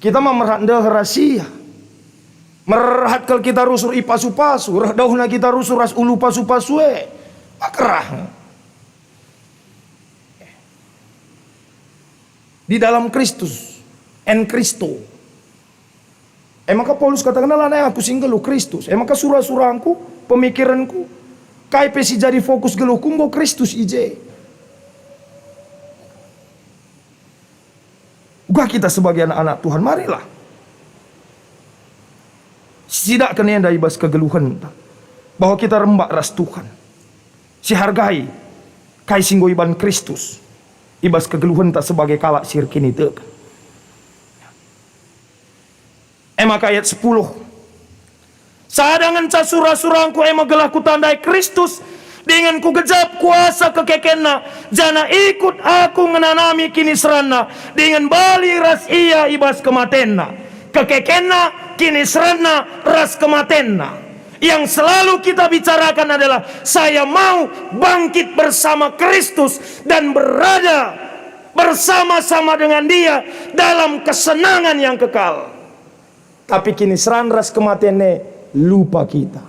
Kita ma merhat ndeher ras ia. Merhat kal kita rusur i pasu-pasu, reh dauhna kita rusur ras ulu pasu-pasu e. Makerah. Di dalam Kristus, en Kristo. E maka Paulus katakenna, "Lanai aku si nggeluh, Kristus." E maka sura-surangku, pemikirenku, kai pe si jadi fokus geluhku, enggo Kristus i je. Uga kita sebagai anak-anak Tuhan, marilah sidakken enda i bas kegeluhenta, bahwa kita rembak ras Tuhan, sihargai kai si enggo iban Kristus i bas kegeluhenta sebagai kalak si erkiniteken. E maka ayat sepuluh, "Sada ngenca sura-surangku e me gelah kutandai Kristus, dingen kugejap kuasa kekekenNa, janah ikut aku ngenanami kiniseranNa, dingen bali ras Ia i bas kematenNa." KekekenNa, kiniseranNa, ras kematenNa. Yang selalu kita bicarakan adalah, "Saya mau bangkit bersama Kristus dan berada bersama-sama dengan Dia dalam kesenangan yang kekal." Tapi kiniseran ras kematen e lupa kita.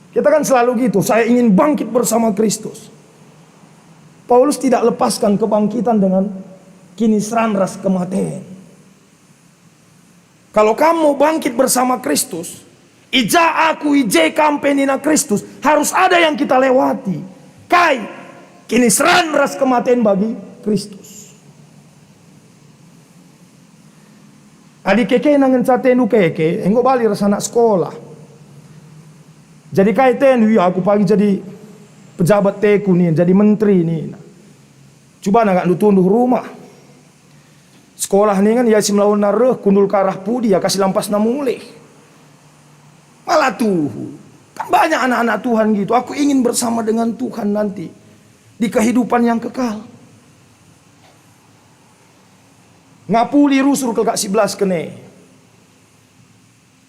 Kita kan selalu gitu, "Saya ingin bangkit bersama Kristus." Paulus tidak lepaskan kebangkitan dengan kiniseran ras kematen. Kalau kamu bangkit bersama Kristus, "I ja aku, i je kam pe," nina Kristus, harus ada yang kita lewati. Kai? Kiniseran ras kematen bagi Kristus. Adi kekena ngenca atendu keke, enggo bali ras anak sekolah. Jadi kai atendu? "Ia aku pagi jadi pejabat teku nih, jadi menteri nih." Cuba nangkakndu tunduh rumah. Sekolah ningen ia si melawonna reh, kundul ka arah pudi, ia ka si lampasna mulih. Malah tuhu. Kan banyak anak-anak Tuhan gitu, "Aku ingin bersama dengan Tuhan nanti di kehidupan yang kekal." Ngapuli rusur kal kak si belas kene.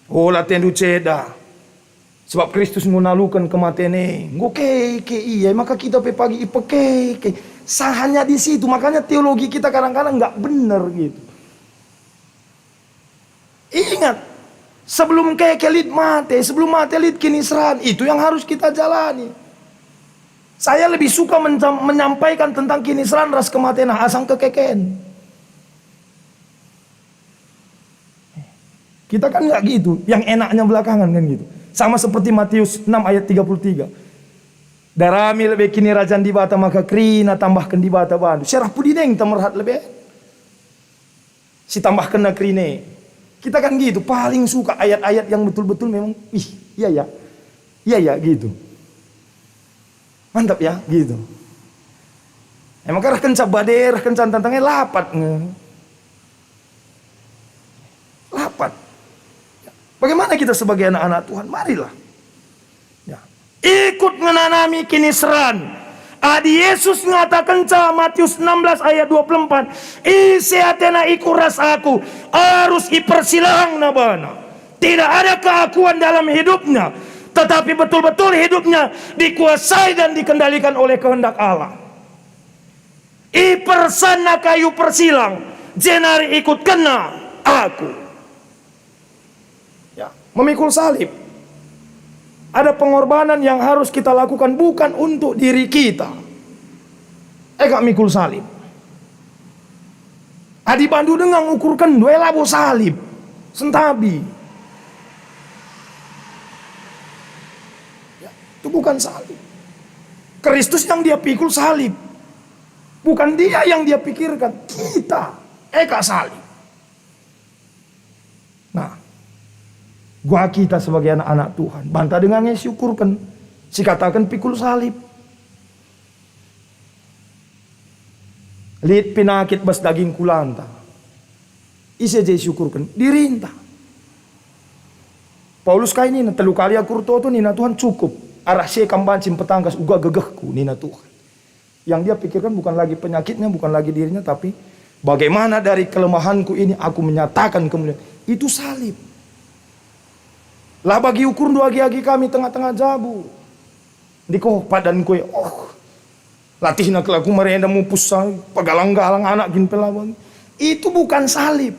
Ola tendu ceda. Sebab Kristus enggo naluken kematen e. Enggo keke ia, maka kita pe pagi ipekeke. Sahanya di situ, makanya teologi kita kadang-kadang nggak bener gitu. Ingat, sebelum keke lit mate, sebelum mate lit kiniseran, itu yang harus kita jalani. Saya lebih suka mencam-, menyampaikan tentang kiniseran ras kematen asang kekeken. Kita kan nggak gitu, yang enaknya belakangan kan gitu. Sama seperti Matius enam ayat tiga puluh tiga. "Darami lebe Kinirajan Dibata maka kerina tambahken Dibata bandu." Siarah pudi deng tamerhat lebe? Si tambahkenna kerine. Kita kan gitu, paling suka ayat-ayat yang betul-betul memang, "Ih, iya ya. Iya ya," gitu. "Mantap ya," gitu. Emang reh kenca bade, reh kenca tantangnya lapat nge. Lapat. Bagaimana kita sebagai anak-anak Tuhan? Marilah. Ya. Ikut ngenanami kiniseran. Adi Yesus ngatakenca, Matius enam belas ayat dua puluh empat, "Ise atena ikut ras Aku, arus ipersilangna bana. Tidak ada keakuan dalam hidupnya, tetapi betul-betul hidupnya dikuasai dan dikendalikan oleh kehendak Allah." Ipersanna kayu persilang, jenari ikutkenna Aku. Ya, memikul salib. Ada pengorbanan yang harus kita lakukan bukan untuk diri kita. E kak mikul salib. Adi bandu denga ngukurkenndu, e labo salib. Sentabi. Ya, itu bukan salib. Kristus yang dia pikul salib. Bukan dia yang dia pikirkan, kita. E kak salib. Nah, gua kita sebagai anak-anak Tuhan, banta denga nge siukurken, sikataken pikul salib. Lit penakit bas daging kulanta. Ise je siukurken? Dirinta. Paulus kai nina, "Telu kali aku ertoto," nina Tuhan, "cukup. Arah si e kam banci mpetangkas uga gegehku," nina Tuhan. Yang dia pikirkan bukan lagi penyakitnya, bukan lagi dirinya, tapi bagaimana dari kelemahanku ini aku menyatakan kemuliaan. Itu salib. La bagi ukurndu agi-agi kami tengah-tengah jabu. Ndiko padan kue, oh, latihna kelaku merenda mupus sa, pagalang-galang anak gin pelawan. Itu bukan salib.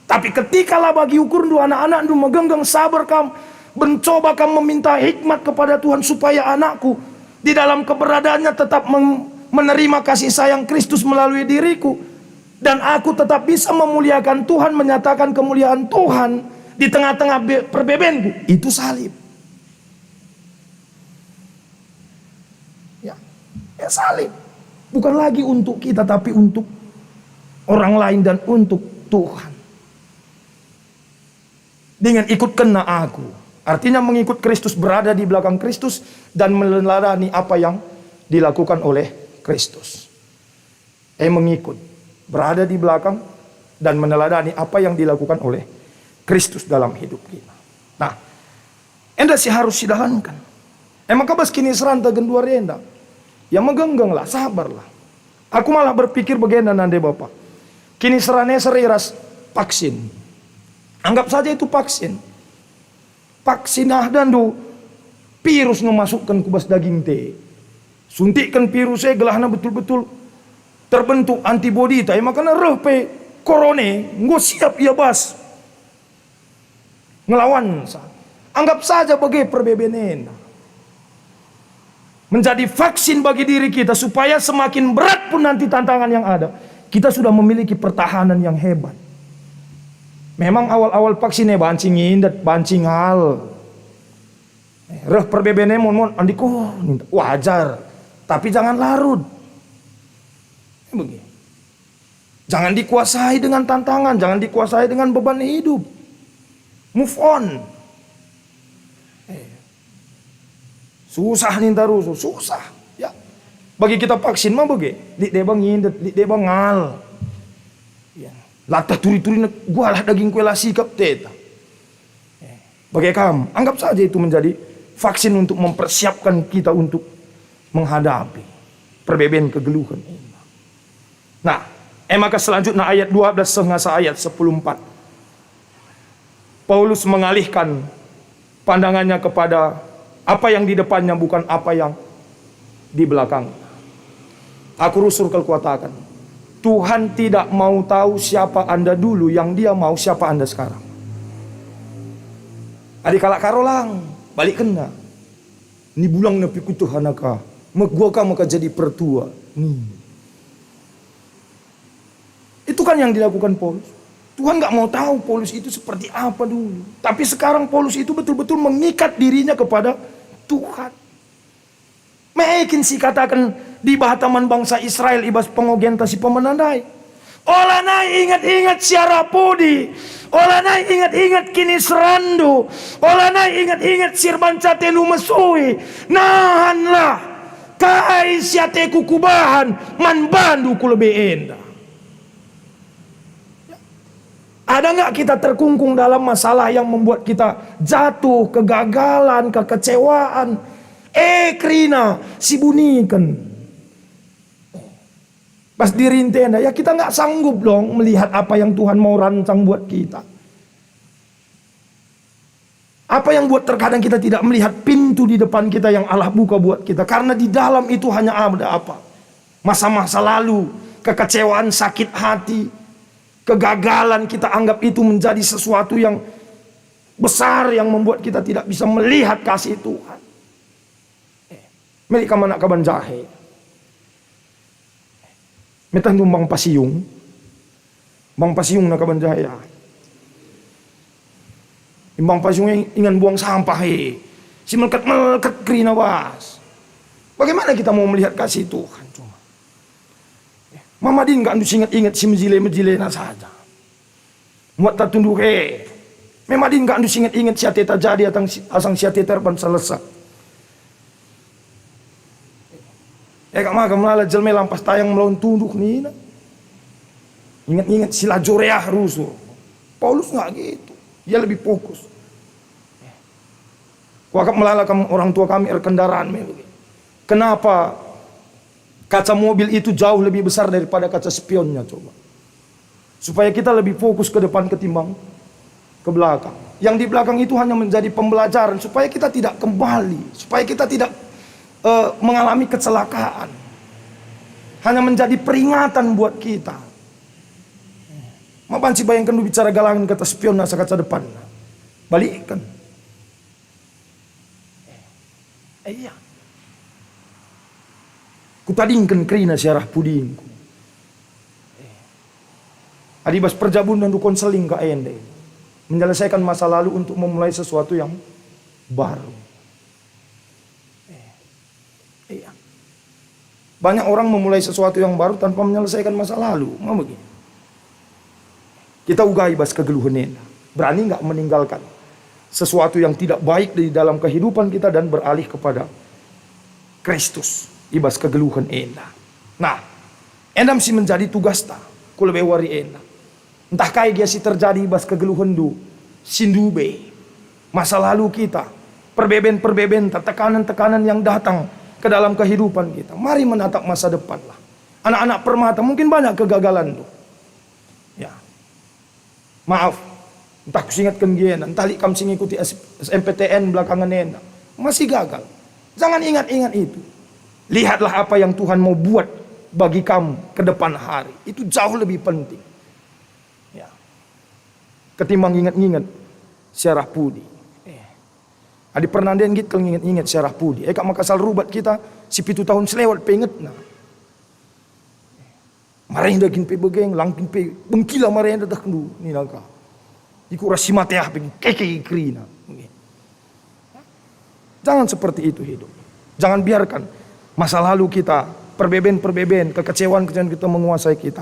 Tapi ketika la bagi ukurndu anak-anakndu megenggeng sabar kam, mencoba kam meminta hikmat kepada Tuhan supaya anakku di dalam keberadaannya tetap mem-, menerima kasih sayang Kristus melalui diriku, dan aku tetap bisa memuliakan Tuhan, menyatakan kemuliaan Tuhan di tengah-tengah be-, perbebenku, itu salib. Ya, ya salib. Bukan lagi untuk kita, tapi untuk orang lain dan untuk Tuhan. Dengan ikutkenna Aku. Artinya mengikut Kristus, berada di belakang Kristus, dan meneladani apa yang dilakukan oleh Kristus. E mengikut, berada di belakang, dan meneladani apa yang dilakukan oleh Kristus dalam hidup kita. Nah, enda si harus sidalanken. E maka bas kiniseranta genduari enda, ya megengenglah, sabarlah. Aku malah berpikir bagenda nande Bapa. Kiniseran e seri ras vaksin. Anggap saja itu vaksin. Vaksin ah dandu, virus nge masukken ku bas dagingta. Suntikken virus e gelahna betul-betul terbentuk antibodita, e maka reh pe korona e enggo siap ia bas ngelawansa. Anggap saja bage perbeben enda menjadi vaksin bagi diri kita, supaya semakin berat pun nanti tantangan yang ada, kita sudah memiliki pertahanan yang hebat. Memang awal-awal vaksin e banci ngindet, banci ngal. Reh perbeben e mon-mon, andiko, ninta, wajar. Tapi jangan larut. Bagi. Jangan dikuasai dengan tantangan, jangan dikuasai dengan beban hidup. Move on. Eh. Susah ninta rusur, susah. Ya. Bagi kita vaksin mah bage, lit deba ngindet, lit deba ngal. Latah turi-turina gualah dagingku, ela sikap teta. Bage kam, anggap saja itu menjadi vaksin untuk mempersiapkan kita untuk menghadapi perbeben kegeluhen. Nah, e maka selanjutnya ayat dua belas seh ngasa ayat sepuluh empat. Paulus mengalihkan pandangannya kepada apa yang di depannya, bukan apa yang di belakang. Aku rusur kal kuataken, Tuhan tidak mau tahu siapa Anda dulu, yang Dia mau siapa Anda sekarang. Adi kalak Karo lang, balik kena. Ni bulang nepi ku Tuhan aka, megua ka maka jadi pertua. Nih. Itu kan yang dilakukan Paulus. Tuhan nggak mau tahu Paulus itu seperti apa dulu. Tapi sekarang Paulus itu betul-betul mengikat dirinya kepada Tuhan. Mekin sikataken Dibata man bangsa Israel i bas pengogenta si pemena ndai. Olanai inget-inget si arah pudi. Olanai inget-inget kiniseranndu. Olanai inget-inget si erbahanca atendu mesui. Nahanlah kai si ateku kubahan man bandu ku lebe enda. Ada nggak kita terkungkung dalam masalah yang membuat kita jatuh, kegagalan, kekecewaan? Eh, kerina, sibuniken. Pas dirinta enda, ya kita nggak sanggup dong melihat apa yang Tuhan mau rancang buat kita. Apa yang buat terkadang kita tidak melihat pintu di depan kita yang Allah buka buat kita? Karena di dalam itu hanya ada apa? Masa-masa lalu, kekecewaan, sakit hati, kegagalan, kita anggap itu menjadi sesuatu yang besar yang membuat kita tidak bisa melihat kasih Tuhan. Eh, meli kam anak kaban jahe. Metah numbang pasiung. Bang pasiung na kaban jahe. Imbang pasiung e ingan buang sampah e. Si melket-melket kerina bas. Bagaimana kita mau melihat kasih Tuhan cuma? Mama din nggak ndu singet-inget si mejile-mejilena saja. Muat tatunduh e. Mema din nggak ndu singet-inget si ateta jadi atang si, asang si ateta erban salesa. E kak maka melala jelma lampas tayang melawan tunduh nina. Inget-inget si la joreah rusur. Paulus nggak gitu. Ia lebih fokus. Kuakap melala kam orang tua kami erkendaraan me bagi. Kenapa kaca mobil itu jauh lebih besar daripada kaca spionnya, coba? Supaya kita lebih fokus ke depan ketimbang ke belakang. Yang di belakang itu hanya menjadi pembelajaran supaya kita tidak kembali, supaya kita tidak, eh, mengalami kecelakaan. Hanya menjadi peringatan buat kita. Ma banci bayangken bicara galangen kaca spion asa kaca depan. Balikken. Eh, iya. Kutadingken kerina si arah pudingku. Eh. Adi bas perjabun ndu konseling ka enda. Menyelesaikan masa lalu untuk memulai sesuatu yang baru. Eh. Iya. Banyak orang memulai sesuatu yang baru tanpa menyelesaikan masa lalu. Ma bagi? Kita uga i bas kegeluhen enda. Berani nggak meninggalkan sesuatu yang tidak baik di dalam kehidupan kita dan beralih kepada Kristus i bas kegeluhen enda? Nah, enda mesti menjadi tugasta ku lebe wari enda. Ntah kai gia si terjadi i bas kegeluhenndu, si ndube, masa lalu kita, perbeben-perbebenenta, tekanan-tekanan yang datang ke dalam kehidupan kita. Mari menatap masa depanlah. Anak-anak permata, mungkin banyak kegagalan tu. Ya. Maaf, ntah kusingetken gia enda, ntah lit kam si ngikuti S-, S M P T N belakangen enda. Masih gagal. Jangan ingat-ingat itu. Lihatlah apa yang Tuhan mau buat bagi kam ke depan hari. Itu jauh lebih penting. Ya. Ketimbang ingat-ingat si arah pudi. Eh. Adi pernah enda nggit kal nginget-nginget si arah pudi. Eh, kak maka asal rubat kita, si pitu tahun selewat pe ingetna. Marenda kin pe bage, lang kin pe bengkila marenda dah kendu, nina ka. Iku ras si mate ah pe keke kerina. Jangan seperti itu hidup. Jangan biarkan masa lalu kita, perbeben-perbeben, kekecewaan-kekecewaan kita menguasai kita.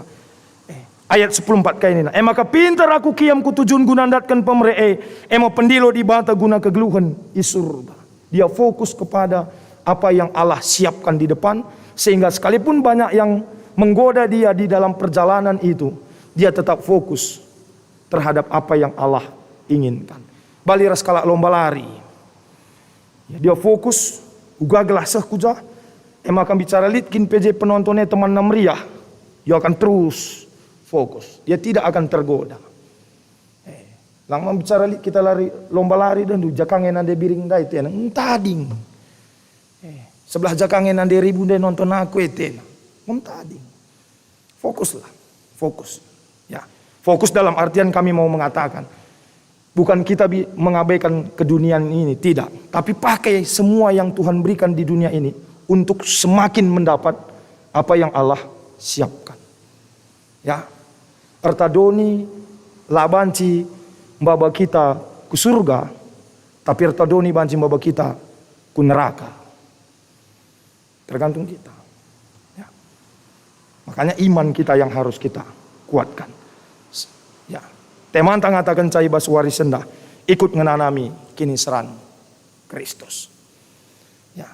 Eh, ayat sepuluh empat kai nina, "E maka pinter aku kiam ku tujunku nandatken pemere e, e me pendilo Dibata guna kegeluhen i surga." Dia fokus kepada apa yang Allah siapkan di depan, sehingga sekalipun banyak yang menggoda dia di dalam perjalanan itu, Dia tetap fokus terhadap apa yang Allah inginkan. Bali ras kalak lomba lari. Ya, dia fokus, uga gelah seh ku ja. E maka bicara lit kin pe je penonton e temanna meriah, ia akan terus fokus. Dia tidak akan tergoda. Eh, lang mam bicara lit kita lari, lomba lari dendu, jakang e nande biring ndai tena, ntading. Eh, sebelah jakang e nande ribu ndai nonton aku e tena. Ntading. Fokuslah, fokus. Ya, fokus dalam artian kami mau mengatakan, bukan kita bi-, mengabaikan keduniaan ini, tidak. Tapi pakai semua yang Tuhan berikan di dunia ini untuk semakin mendapat apa yang Allah siapkan. Ya, erta doni la banci maba kita ku surga, tapi erta doni banci maba kita ku neraka. Tergantung kita. Ya. Makanya iman kita yang harus kita kuatkan. S-, ya. Temanta ngataken cai bas wari senda, ikut ngenanami kiniseran Kristus. Ya.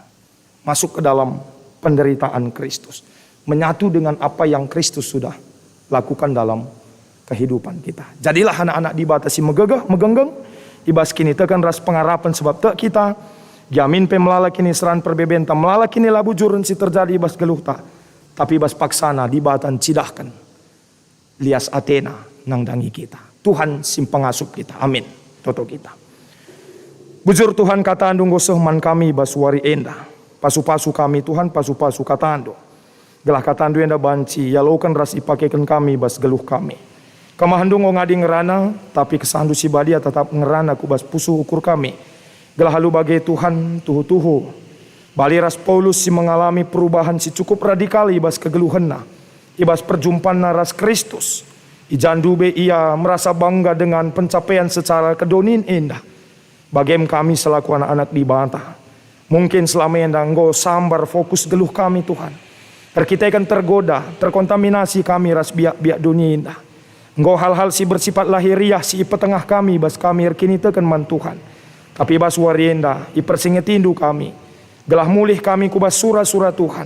Masuk ke dalam penderitaan Kristus. Menyatu dengan apa yang Kristus sudah lakukan dalam kehidupan kita. Jadilah anak-anak Dibata si megegeh, megenggeng, i bas kiniteken ras pengarapen, sebab tek kita, gia min pe melala kiniseran perbebenta, melala kinilabujuren si terjadi i bas geluhta, tapi i bas paksana Dibata ncidahken lias ateNa nandangi kita. Tuhan si mpengasup kita. Amin. Toto kita. Bujur Tuhan, kataNdu enggo seh man kami i bas wari enda. Pasu-pasu kami Tuhan, pasu-pasu kataNdu. Gelah kataNdu enda banci ialoken ras ipakeken kami bas geluh kami. KemahenNdu enggo ngadi ngerana, tapi kesahNdu si badia tetap ngerana ku bas pusuh ukur kami. Gelah alu bage Tuhan, tuhu-tuhu, bali ras Paulus si mengalami perubahan si cukup radikal i bas kegeluhenna, i bas perjumpanna ras Kristus. I ja ndube ia merasa bangga dengan pencapaian secara kedonin enda. Bagem kami selaku anak-anak Dibata. Mungkin selama enda enggo sambar fokus geluh kami, Tuhan. Erkiteken tergoda, terkontaminasi kami ras biak-biak doni enda. Enggo hal-hal si bersifat lahiriah si ipetengah kami bas kami erkiniteken man Tuhan. Tapi bas wari enda, ipersingetindu kami, gelah mulih kami ku bas sura-sura Tuhan.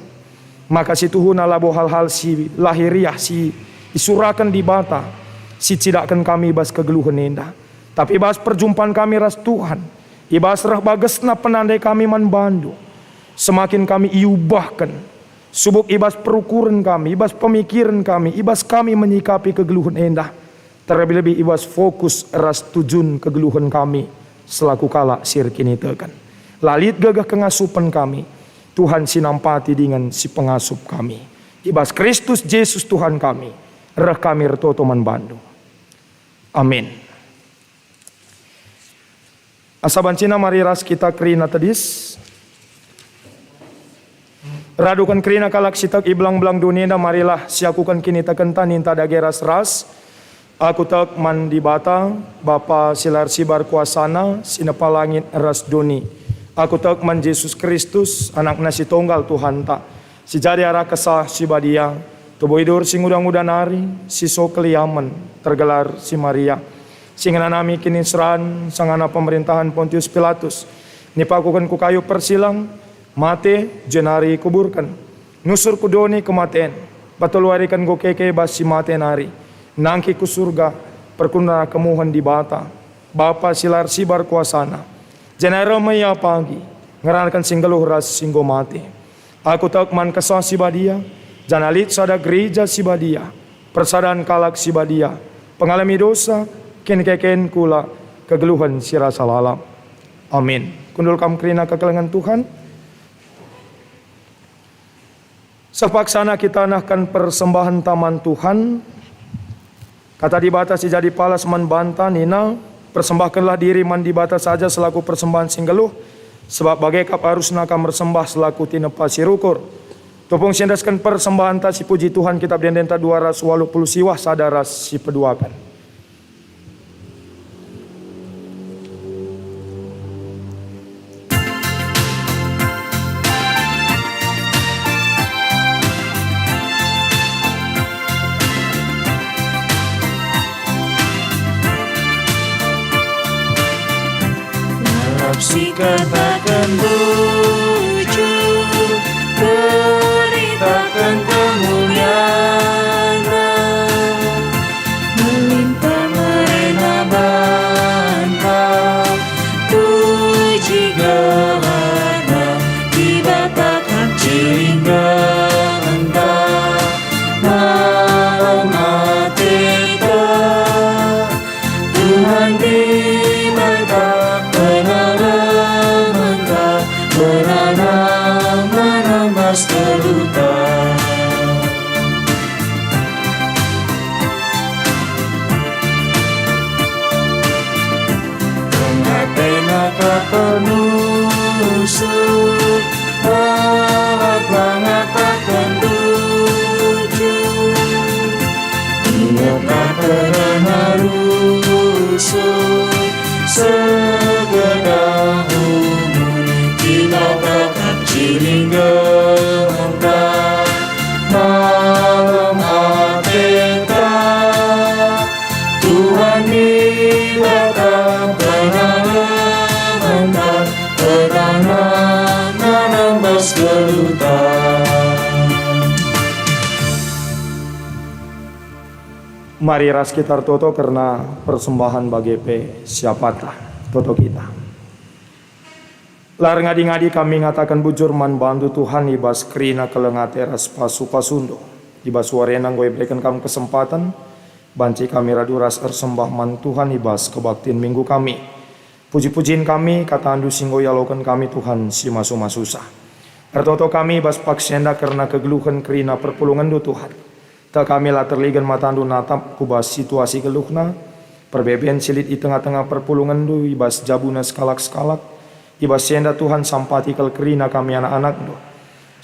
Maka situhuna labo hal-hal si lahiriah si isuraken Dibata, si cidakken kami bas kegeluhen enda. Tapi i bas perjumpan kami ras Tuhan, i bas reh bagesna penandai kami man bandu, semakin kami iubahken, subuk i bas perukuren kami, i bas pemikiren kami, i bas kami menyikapi kegeluhen enda, terlebih-lebih i bas fokus ras tujun kegeluhen kami selaku kalak si erkiniteken. La lit gegeh kengasupen kami, Tuhan si nampati dingen si pengasup kami. I bas Kristus Jesus Tuhan kami, reh kami ertoto man bandu. Amin. Asa bancina mari ras kita kerina tedis. Raduken kerina kalak si tek i belang-belang doni enda, marilah siakuken kinitekenta ninta dage ras-ras. Aku tek man Dibata, Bapa si la ersibar kuasana, si nepa langit ras doni. Aku tek man Jesus Kristus, AnakNa si Tunggal Tuhanta, si jadi arah Kesah Si Badia, tubuh idur si nguda-nguda nari, si so keliamen, tergelar si Maria, si ngenanami kiniseran sangana pemerintahen Pontius Pilatus, nipakuken ku kayu persilang, mate, jenari ikuburken, nusur ku doni kematen, patelu wari ken enggo keke bas si mate nari, nangkih ku Surga, perkun kemuhen Dibata, Bapa si la ersibar kuasana, jenari reh me Ia pagi, ngeranaken si nggeluh ras si enggo mate. Aku tek man Kesah Si Badia, janah lit sada Gereja Si Badia, persadan kalak si badia, pengalemi dosa, kin keken kula, kegeluhen si rasa lalap. Amin. Kundul kam kerina kekelengen Tuhan. Seh paksana kita nehken persembahen man Tuhan. Kata Dibata si jadi palas man banta nina, "Persembahkenlah diri man Dibata saja selaku persembahen si nggeluh, sebab bage kap arusna kam ersembah selaku tinepa si rukur." Tupung siendesken persembahenta si puji Tuhan, Kitab Ende-endenta dua ratus waluh puluh siwah sada ras si peduaken. Rap sikataken bujur, beritaken kemulianNa. Nanam, nanam bas geluhta. Tengah-tengah ka penusuh, lawak langap ka penduju. Ingetlah kerna rusur, segedah umur, kita tetap cilinggenta, malem ateta. Tuhan Dibata penanamenta, penanam-nanam bas geluhta. Mari ras kita ertoto kerna persembahen bage pe siapatlah. Toto kita. La erngadi-ngadi kami ngataken bujur man bandu Tuhan i bas kerina keleng ate ras pasu-pasundu. I bas wari enda enggo ibereken kam kesempaten banci kami radu ras ersembah man Tuhan i bas kebaktin minggu kami. Puji-pujin kami, katandu si enggo ialoken kami Tuhan si masu-masusa. Ertoto kami i bas paksa enda kerna kegeluhen kerina perpulungenndu Tuhan. Tek kami la terligen matandu natap ku bas situasi geluhna, perbeben si lit i tengah-tengah perpulungenndu i bas jabuna sekalak-sekalak. I bas si enda Tuhan sampati kal kerina kami anak-anakndu.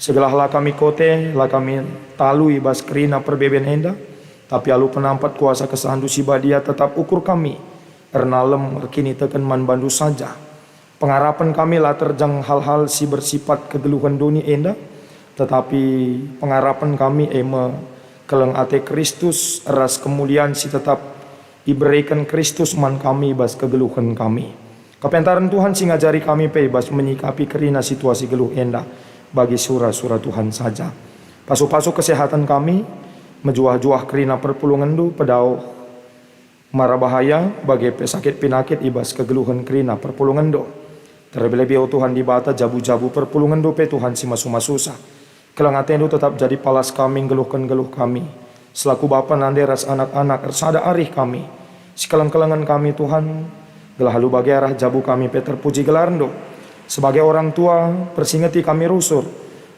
Segelah la kami kote, la kami talu i bas kerina perbeben enda, tapi alu penampet kuasa kesahndu si badia tetap ukur kami, ernalem erkiniteken man bandu saja. Pengarapen kami la terjang hal-hal si bersipat kegeluhen doni enda, tetapi pengarapen kami e me keleng ate Kristus ras kemulian si tetap ibereken Kristus man kami bas kegeluhen kami. Kepentaren Tuhan si ngajari kami pe bas menyikapi kerina situasi geluh enda bagi sura-sura Tuhan saja. Pasu-pasu kesehatan kami, mejuah-juah kerina perpulungenndu, pedauh mara bahaya, bage pe sakit pinakit i bas kegeluhen kerina perpulungenndu. Terlebe-lebe, o Tuhan Dibata, jabu-jabu perpulungenndu pe Tuhan si masu-masusa. Keleng atendu tetap jadi palas kami nggeluhken geluh kami. Selaku bapa nande ras anak-anak ersada arih kami. Sikeleng-kelengen kami, Tuhan, gelah alu bage arah jabu kami pe terpuji gelarndu. Sebagai orang tua, persingeti kami rusur,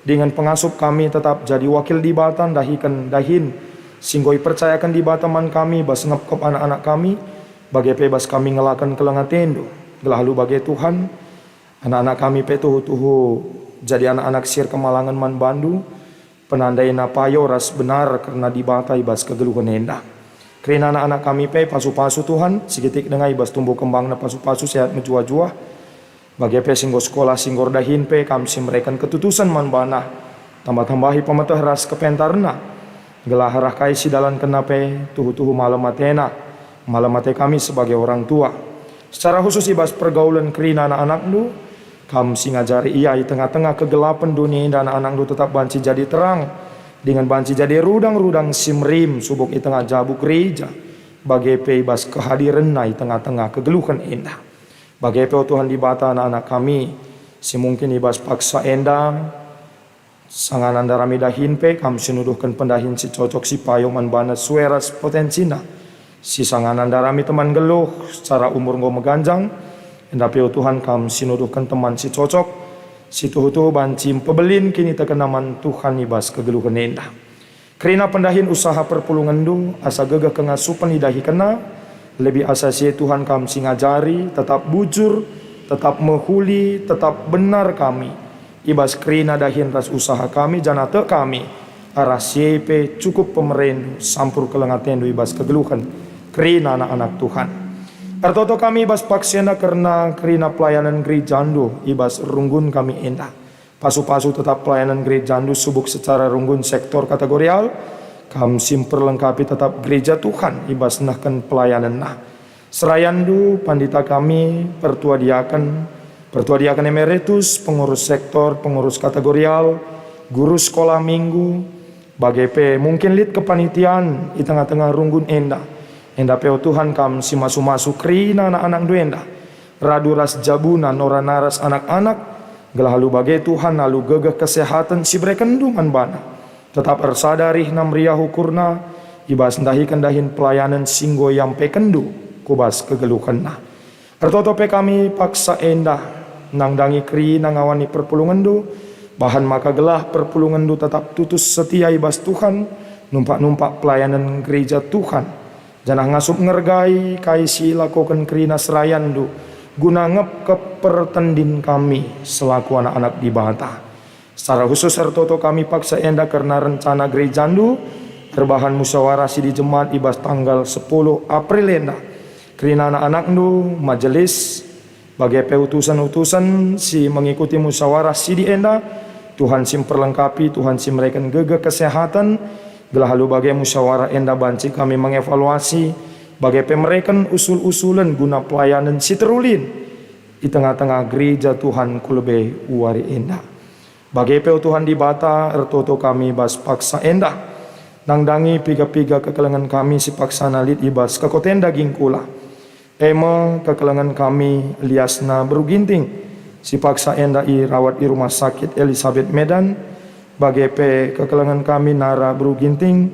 dingen pengasup kami tetap jadi wakil Dibata ndahiken dahin si enggo ipercayaken Dibata man kami bas ngepkep anak-anak kami, bage pe bas kami ngelaken keleng atendu. Gelah alu bage, Tuhan, anak-anak kami pe tuhu-tuhu jadi anak-anak si erkemalangen man bandu, penandaina payo ras benar kerna Dibata i bas kegeluhen enda. Kerina anak-anak kami pe pasu-pasu, Tuhan, sikitik denga i bas tumbuh kembangna pasu-pasu sehat mejuah-juah. Bage pe si enggo sekolah, si enggo erdahin pe kam si mereken ketutusen man bana. Tambah-tambahi pemeteh ras kepentarna. Gelah arah kai si dalankenna pe tuhu-tuhu malem atena. Malem ate kami sebagai orang tua. Secara khusus i bas pergaulen kerina anak-anakndu, kam si ngajari ia i tengah-tengah kegelapen doni enda, anak-anakndu tetap banci jadi terang, dingen banci jadi rudang-rudang si merim subuk i tengah jabu gereja, bage pe i bas kehadirenna i tengah-tengah kegeluhen enda. Bage pe, o Tuhan Dibata, anak-anak kami si mungkin i bas paksa enda sangana ndarami dahin pe, kam si nuduhken pendahin si cocok si payo man bana sue ras potensinda. Si sangana ndarami teman nggeluh, secara umur enggo meganjang, enda pe, o Tuhan, kam si nuduhken teman si cocok, si tuhu-tuhu banci mpebelin kinitekenna man Tuhan i bas kegeluhen enda. Kerina pendahin usaha perpulungenndu, asa gegeh kengasupen idahikenna, lebih asa si e Tuhan kam si ngajari, tetap bujur, tetap mehuli, tetap benar kami i bas kerina dahin ras usaha kami, janah tek kami arah si e pe cukup pemerendu sampur keleng atendu i bas kegeluhen kerina anak-anak Tuhan. Ertoto kami i bas paksa enda kerna kerina pelayanan gerejandu i bas runggun kami enda. Pasu-pasu tetap pelayanan gerejandu subuk secara runggun sektor kategorial, kam si mperlengkapi tetap gereja Tuhan i bas nehken pelayanenna. Serayandu, pandita kami, pertua diaken, pertua diaken emeritus, pengurus sektor, pengurus kategorial, guru sekolah minggu, bage pe mungkin lit kepanitian i tengah-tengah runggun enda. Enda pe, o Tuhan, kam si masu-masu kerina anak-anakndu enda. Radu ras jabuna nora naras anak-anak, gelah alu bage, Tuhan, alu gegeh kesehaten si berekenndu man bana. Tetap ersada rihna meriah ukurna i bas ndahiken dahin pelayanen si enggo iampekenndu ku bas kegeluhenna. Ertoto pe kami paksa enda, nandangi kerina ngawani perpulungenndu, bahan maka gelah perpulungenndu tetap tutus setia i bas Tuhan, numpak-numpak pelayanen gereja Tuhan, janah ngasup ngergai kai si ilakoken kerina serayanndu guna ngepkep pertendin kami selaku anak-anak Dibata. Secara khusus ertoto kami paksa enda kerna rencana gerejandu erbahan musyawarah si dijemaat i bas tanggal sepuluh April enda. Kerina anak-anakndu, majelis, bage pe utusen-utusen si mengikuti musyawarah sidi enda, Tuhan si mperlengkapi, Tuhan si mereken gegeh kesehaten, gelah alu bage musyawarah enda banci kami mengevaluasi, bage pe mereken usul-usulen guna pelayanen si terulin i tengah-tengah gereja Tuhan ku lebe wari enda. Bage pe, o Tuhan Dibata, ertoto kami bas paksa enda, nandangi piga-piga kekelengen kami si paksana lit i bas kekoten daging kula. E me kekelengen kami liasna beru Ginting, si paksa enda irawat i Rumah Sakit Elisabet Medan, bage pe kekelengen kami nara beru Ginting,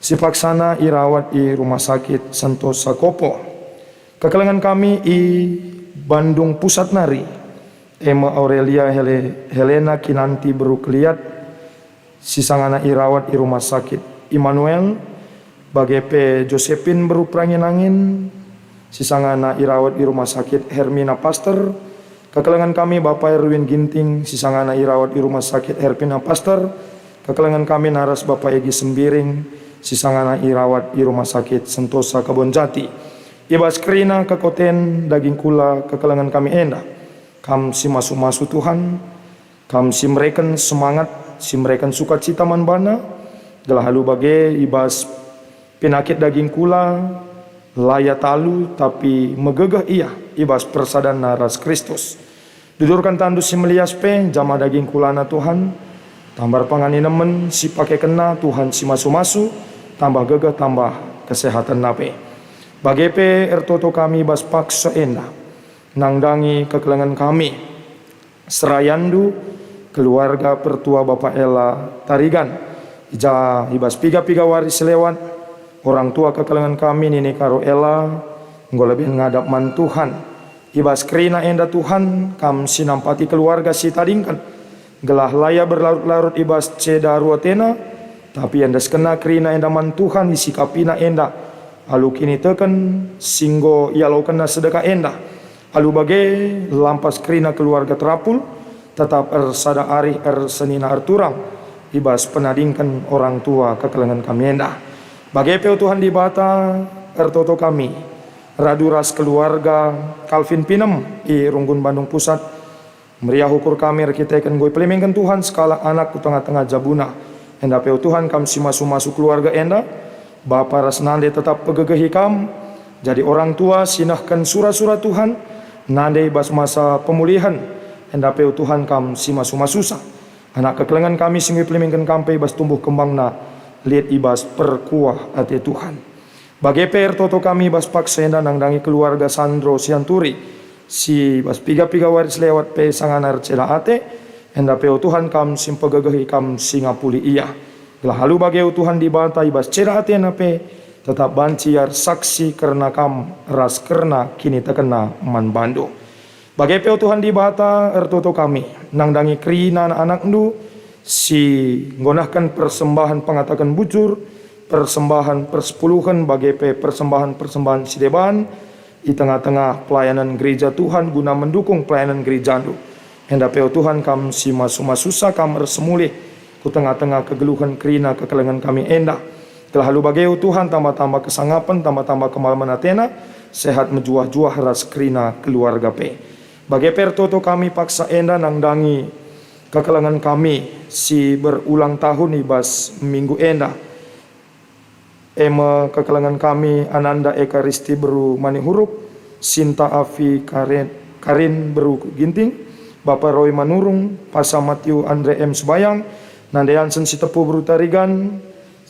si paksana irawat i Rumah Sakit Sentosa Kopo. Kekelengen kami i Bandung Pusat nari, e me Aurelia Hele-, Helena Kinanti beru Keliat, si sangana irawat i Rumah Sakit Immanuel, bage pe Josephine beru Perangin-angin, si sangana irawat i Rumah Sakit Hermina Pasteur, kekelengen kami Bapa Erwin Ginting, si sangana irawat i Rumah Sakit Hermina Pasteur, kekelengen kami naras Bapa Egi Sembiring, si sangana irawat i Rumah Sakit Sentosa Kebon Jati. I bas kerina kekoten daging kula kekelengen kami enda, Kam si masu-masu Tuhan, Kam si mereken semangat, si mereken sukacita man bana, gelah alu bage i bas penakit daging kula, la ia talu, tapi megegeh ia i bas persadanna ras Kristus. Dudurken tanNdu si melias pe, jamah daging kulana Tuhan, tambah erpangani nemen si pakekenna Tuhan si masu-masu, tambah gegeh, tambah kesehatenna pe. Bage pe ertoto kami bas paksa enda, nandangi kekelengen kami, serayanNdu, keluarga pertua Bapa Ella Tarigan, i ja i bas piga-piga wari si lewat, orang tua kekelengen kami nini Karo Ella enggo leben ngadap man Tuhan. I bas kerina enda Tuhan, Kam si nampati keluarga si itadingken, gelah la ia berlarut-larut i bas ceda rua atena, tapi iendeskenna kerina enda man Tuhan, isikapina enda alu kiniteken si enggo ialokenna sedekah enda. Alu bage, lampas kerina keluarga terapul, tetap ersada arih ersenina erturang i bas penadingken orang tua kekelengen kami enda. Bage pe, o Tuhan Dibata, ertoto kami, radu ras keluarga Calvin Pinem i Runggun Bandung Pusat, meriah ukur kami erkiteken enggo ipelimenken Tuhan sekalak anak ku tengah-tengah jabuna. Enda pe, o Tuhan, Kam si masu-masu keluarga enda, bapa ras nande tetap pegegehi Kam, jadi orang tua si nehken sura-sura Tuhan, nande i bas masa pemulihen. Enda pe, o Tuhan, Kam si masu-masusa. Anak kekelengen kami si enggo ipelimenken Kam pe i bas tumbuh kembangna lit i bas perkuah ate Tuhan. Bage pe ertoto kami bas paksa enda nandangi keluarga Sandro Sianturi, si bas piga-piga wari si lewat pe sangana erceda ate, enda pe, o Tuhan, Kam si mpegegehi, Kam si ngapuli ia. Gelah alu bage, o Tuhan Dibata, i bas ceda atena pe tetap banci ia ersaksi kerna Kam ras kerna kinitekenna man bandu. Bage pe, o Tuhan Dibata, ertoto kami nandangi kerina anak-anakNdu si nggonahken persembahen pengataken bujur, persembahen persepuluhen, bage pe persembahen-persembahen si deban i tengah-tengah pelayanan gereja Tuhan guna mendukung pelayanan gerejaNdu. Enda pe, o Tuhan, Kam si masu-masusa, Kam ersemulih ku tengah-tengah kegeluhen kerina kekelengen kami enda. Gelah alu bage, o Tuhan, tambah-tambah kesangapen, tambah-tambah kemalemen atena, sehat mejuah-juah ras kerina keluarga pe. Bage pe ertoto kami paksa enda nandangi kekelengen kami si berulang tahun i bas minggu enda. E me kekelengen kami Ananda Ekaristi beru Manihurup, Sinta Afi Karen-, Karin beru Ginting, Bapa Roy Manurung, Pasa Matiu Andre M Subayang, Nande Hansen Sitepu beru Tarigan,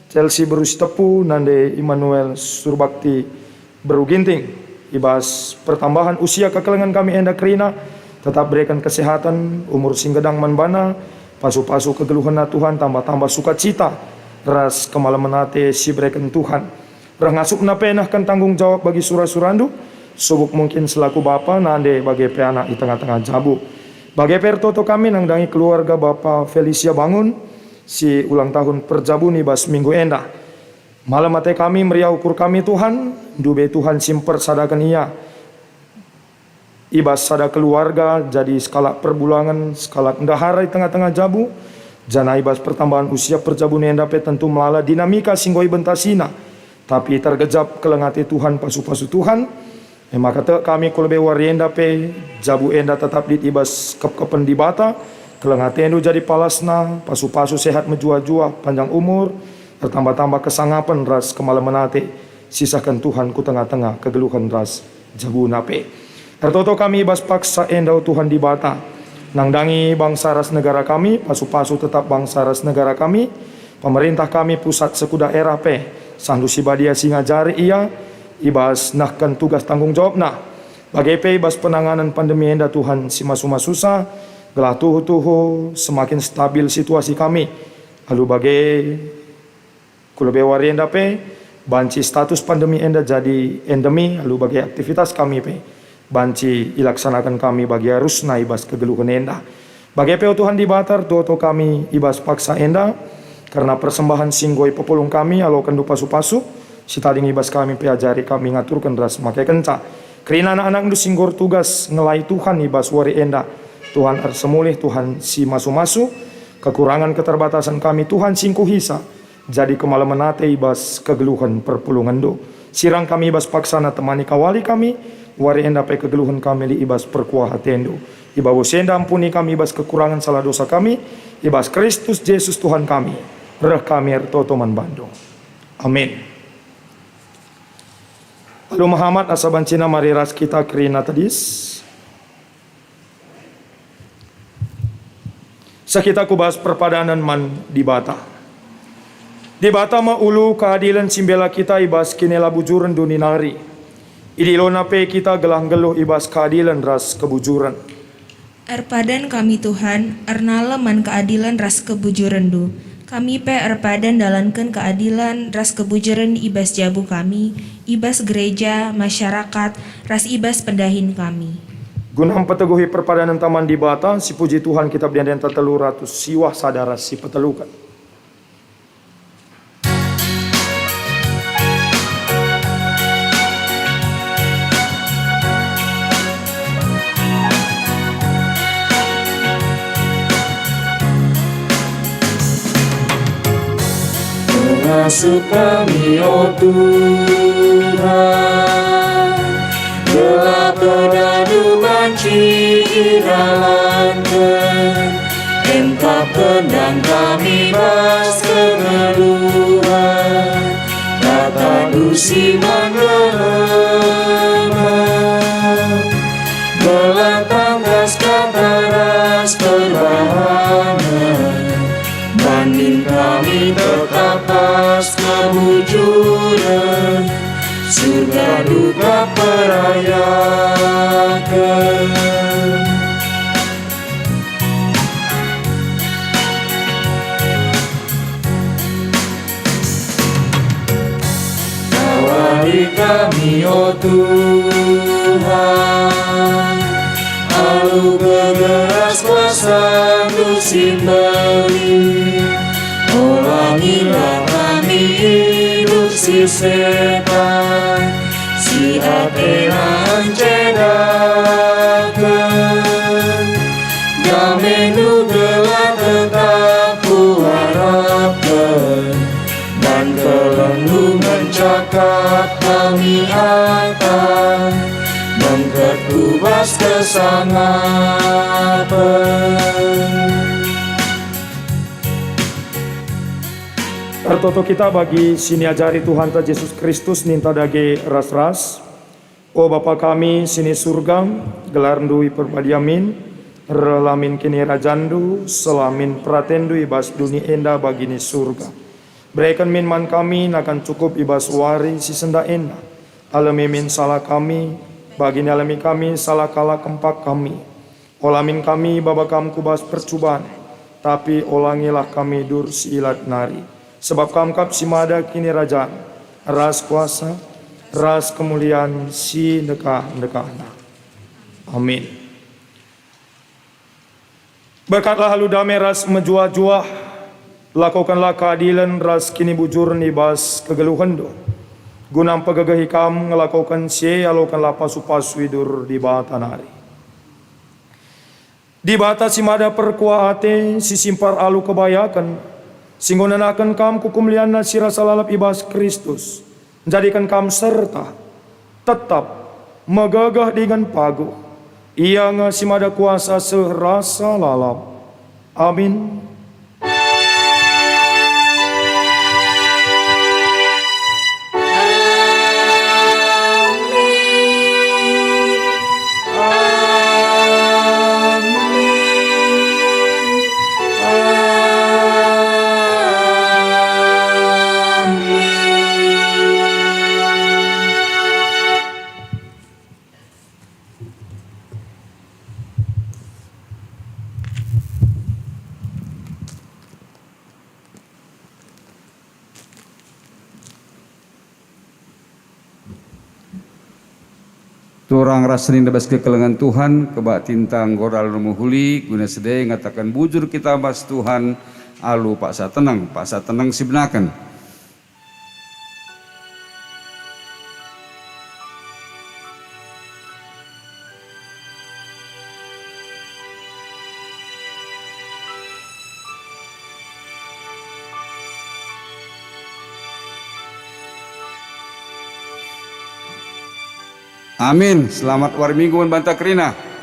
Chelsea beru Sitepu, Nande Immanuel Surbakti beru Ginting. I bas pertambahan usia kekelengen kami enda kerina, tetap bereken kesehatan, umur si nggedang man bana, pasu-pasu kegeluhenna Tuhan, tambah-tambah sukacita ras kemalemen ate si bereken Tuhan. Reh ngasupna pe nehken tanggung jawab bagi sura-surandu, Subuk mungkin selaku bapa, nande bage pe anak i tengah-tengah jabu. Bage pe ertoto kami nandangi keluarga Bapa Felicia Bangun si ulang tahun perjabun i bas minggu enda. Malem ate kami meriah ukur kami, Tuhan, ndube Tuhan si mpersadaken ia i bas sada keluarga jadi sekalak perbulangen, sekalak ndehara i tengah-tengah jabu, janah i bas pertambahan usia perjabun enda pe tentu melala dinamika si enggo ibentasina. Tapi tergejap keleng ate Tuhan, pasu-pasu Tuhan, e maka tek kami ku lebe wari enda pe, jabu enda tetap lit i bas kepkepen Dibata, keleng atendu jadi palasna, pasu-pasu sehat mejuah-juah, panjang umur, ertambah-tambah kesangapen ras kemalemen ate, sisahken Tuhan ku tengah-tengah kegeluhen ras jabuna pe. Ertoto kami i bas paksa enda, o Tuhan Dibata, nandangi bangsa ras negara kami, pasu-pasu tetap bangsa ras negara kami, pemerintah kami pusat seh ku daerah pe, sahndu si badia si ngajari ia i bas nehken tugas tanggung jawabna. Bage pe i bas penanganen pandemi enda, Tuhan, si masu-masusa, gelah tuhu-tuhu semakin stabil situasi kami. Alu bage, ku lebe wari enda pe, banci status pandemi enda jadi endemi, alu bage aktivitas kami pe banci ilaksanaken kami bagi arusna i bas kegeluhen enda. Bage pe, o Tuhan Dibata, ertoto kami i bas paksa enda, kerna persembahen si enggo ipepulung kami, alokenndu pasu-pasu, si tading i bas kami pe ajari kami ngaturken ras makekenca. Kerina anak-anakndu si enggo ertugas ngelai Tuhan i bas wari enda, Tuhan ersemulih, Tuhan si masu-masu, kekurangan keterbatasan kami, Tuhan si engkuhisa, jadi kemalemen ate i bas kegeluhen perpulungenndu. Sirang kami i bas paksana, temani kawali kami, wari enda pe kegeluhen kami lit i bas perkuah atendu. I babo si enda ampuni kami i bas kekurangen salah dosa kami, i bas Kristus Jesus Tuhan kami, reh kami ertoto man bandu. Amin. Alu mehamat asa bancina mari ras kita kerina tedis. Seh kita ku bas perpadanen man Dibata. Dibata me ulu keadilen si mbela kita i bas kinelabujuren doni nari. Idilona pe kita gelah nggeluh i bas keadilen ras kebujuren. Erpadan kami, Tuhan, ernalem man keadilen ras kebujurenndu. Kami pe erpadan ndalanken keadilen ras kebujuren i bas jabu kami, i bas gereja, masyarakat, ras i bas pendahin kami. Guna mpeteguhi perpadanenta man Dibata, sipuji Tuhan, kitab ende-enden telu ratus siwah sada ras si peteluken. Pengasup kami, o Tuhan, gelah pedanNdu banci idalanken, engkap kendang kami bas kegeluhen, kataNdu si man gelah tangkas kata ras perbahanen, banci kami tetap bas kebujuren, surga duka perayaken. Kawali kami, o Tuhan, alu bage ras kuasaNdu si mbelin. Olangilah kami idup si setan, si atena ncedaken. DameNdu gelah tetap kuarapken, dan kelengNdu mencakap kami ata, bengket ku bas kesangapen. Ertoto kita bagi si niajari Tuhanta Jesus Kristus ninta dage ras-ras. O Bapa kami si ni Surga, gelarNdu iperbadia min, reh la min kinirajanNdu, seh la min peratenNdu i bas doni enda bagi ni Surga. Bereken min man kami nakan cukup i bas wari si sendah enda. Alemi min salah kami, bagi nialemi kami salah kalak kempak kami. Ola min kami baba Kam ku bas percuban, tapi olangilah kami dur si ilat nari. Sebab Kam kap si mada kinirajan, ras kuasa, ras kemulian si ndekah-ndekahna. Amin. Berkatlah alu dame ras mejuah-juah, lakokenlah keadilen ras kinibujuren i bas kegeluhenndu, guna mpegegehi kam ngelakoken si e alokenlah pasu-pasu idur Dibata nari. Dibata si mada perkuah ate, si simpar alu kebayaken, si enggo nenaken kam ku kemulianNa si rasa lalap i bas Kristus, njadiken kam serta, tetap, megegeh dingen paguh. Ia nge si mada kuasa seh rasa lalap. Amin. Turang ras senina bas kekelengen Tuhan, kebaktinta enggo alu mehuli, guna si e ngataken bujur kita bas Tuhan alu paksa teneng, paksa teneng si benaken. Amin. Selamat wari Minggu man banta kerina.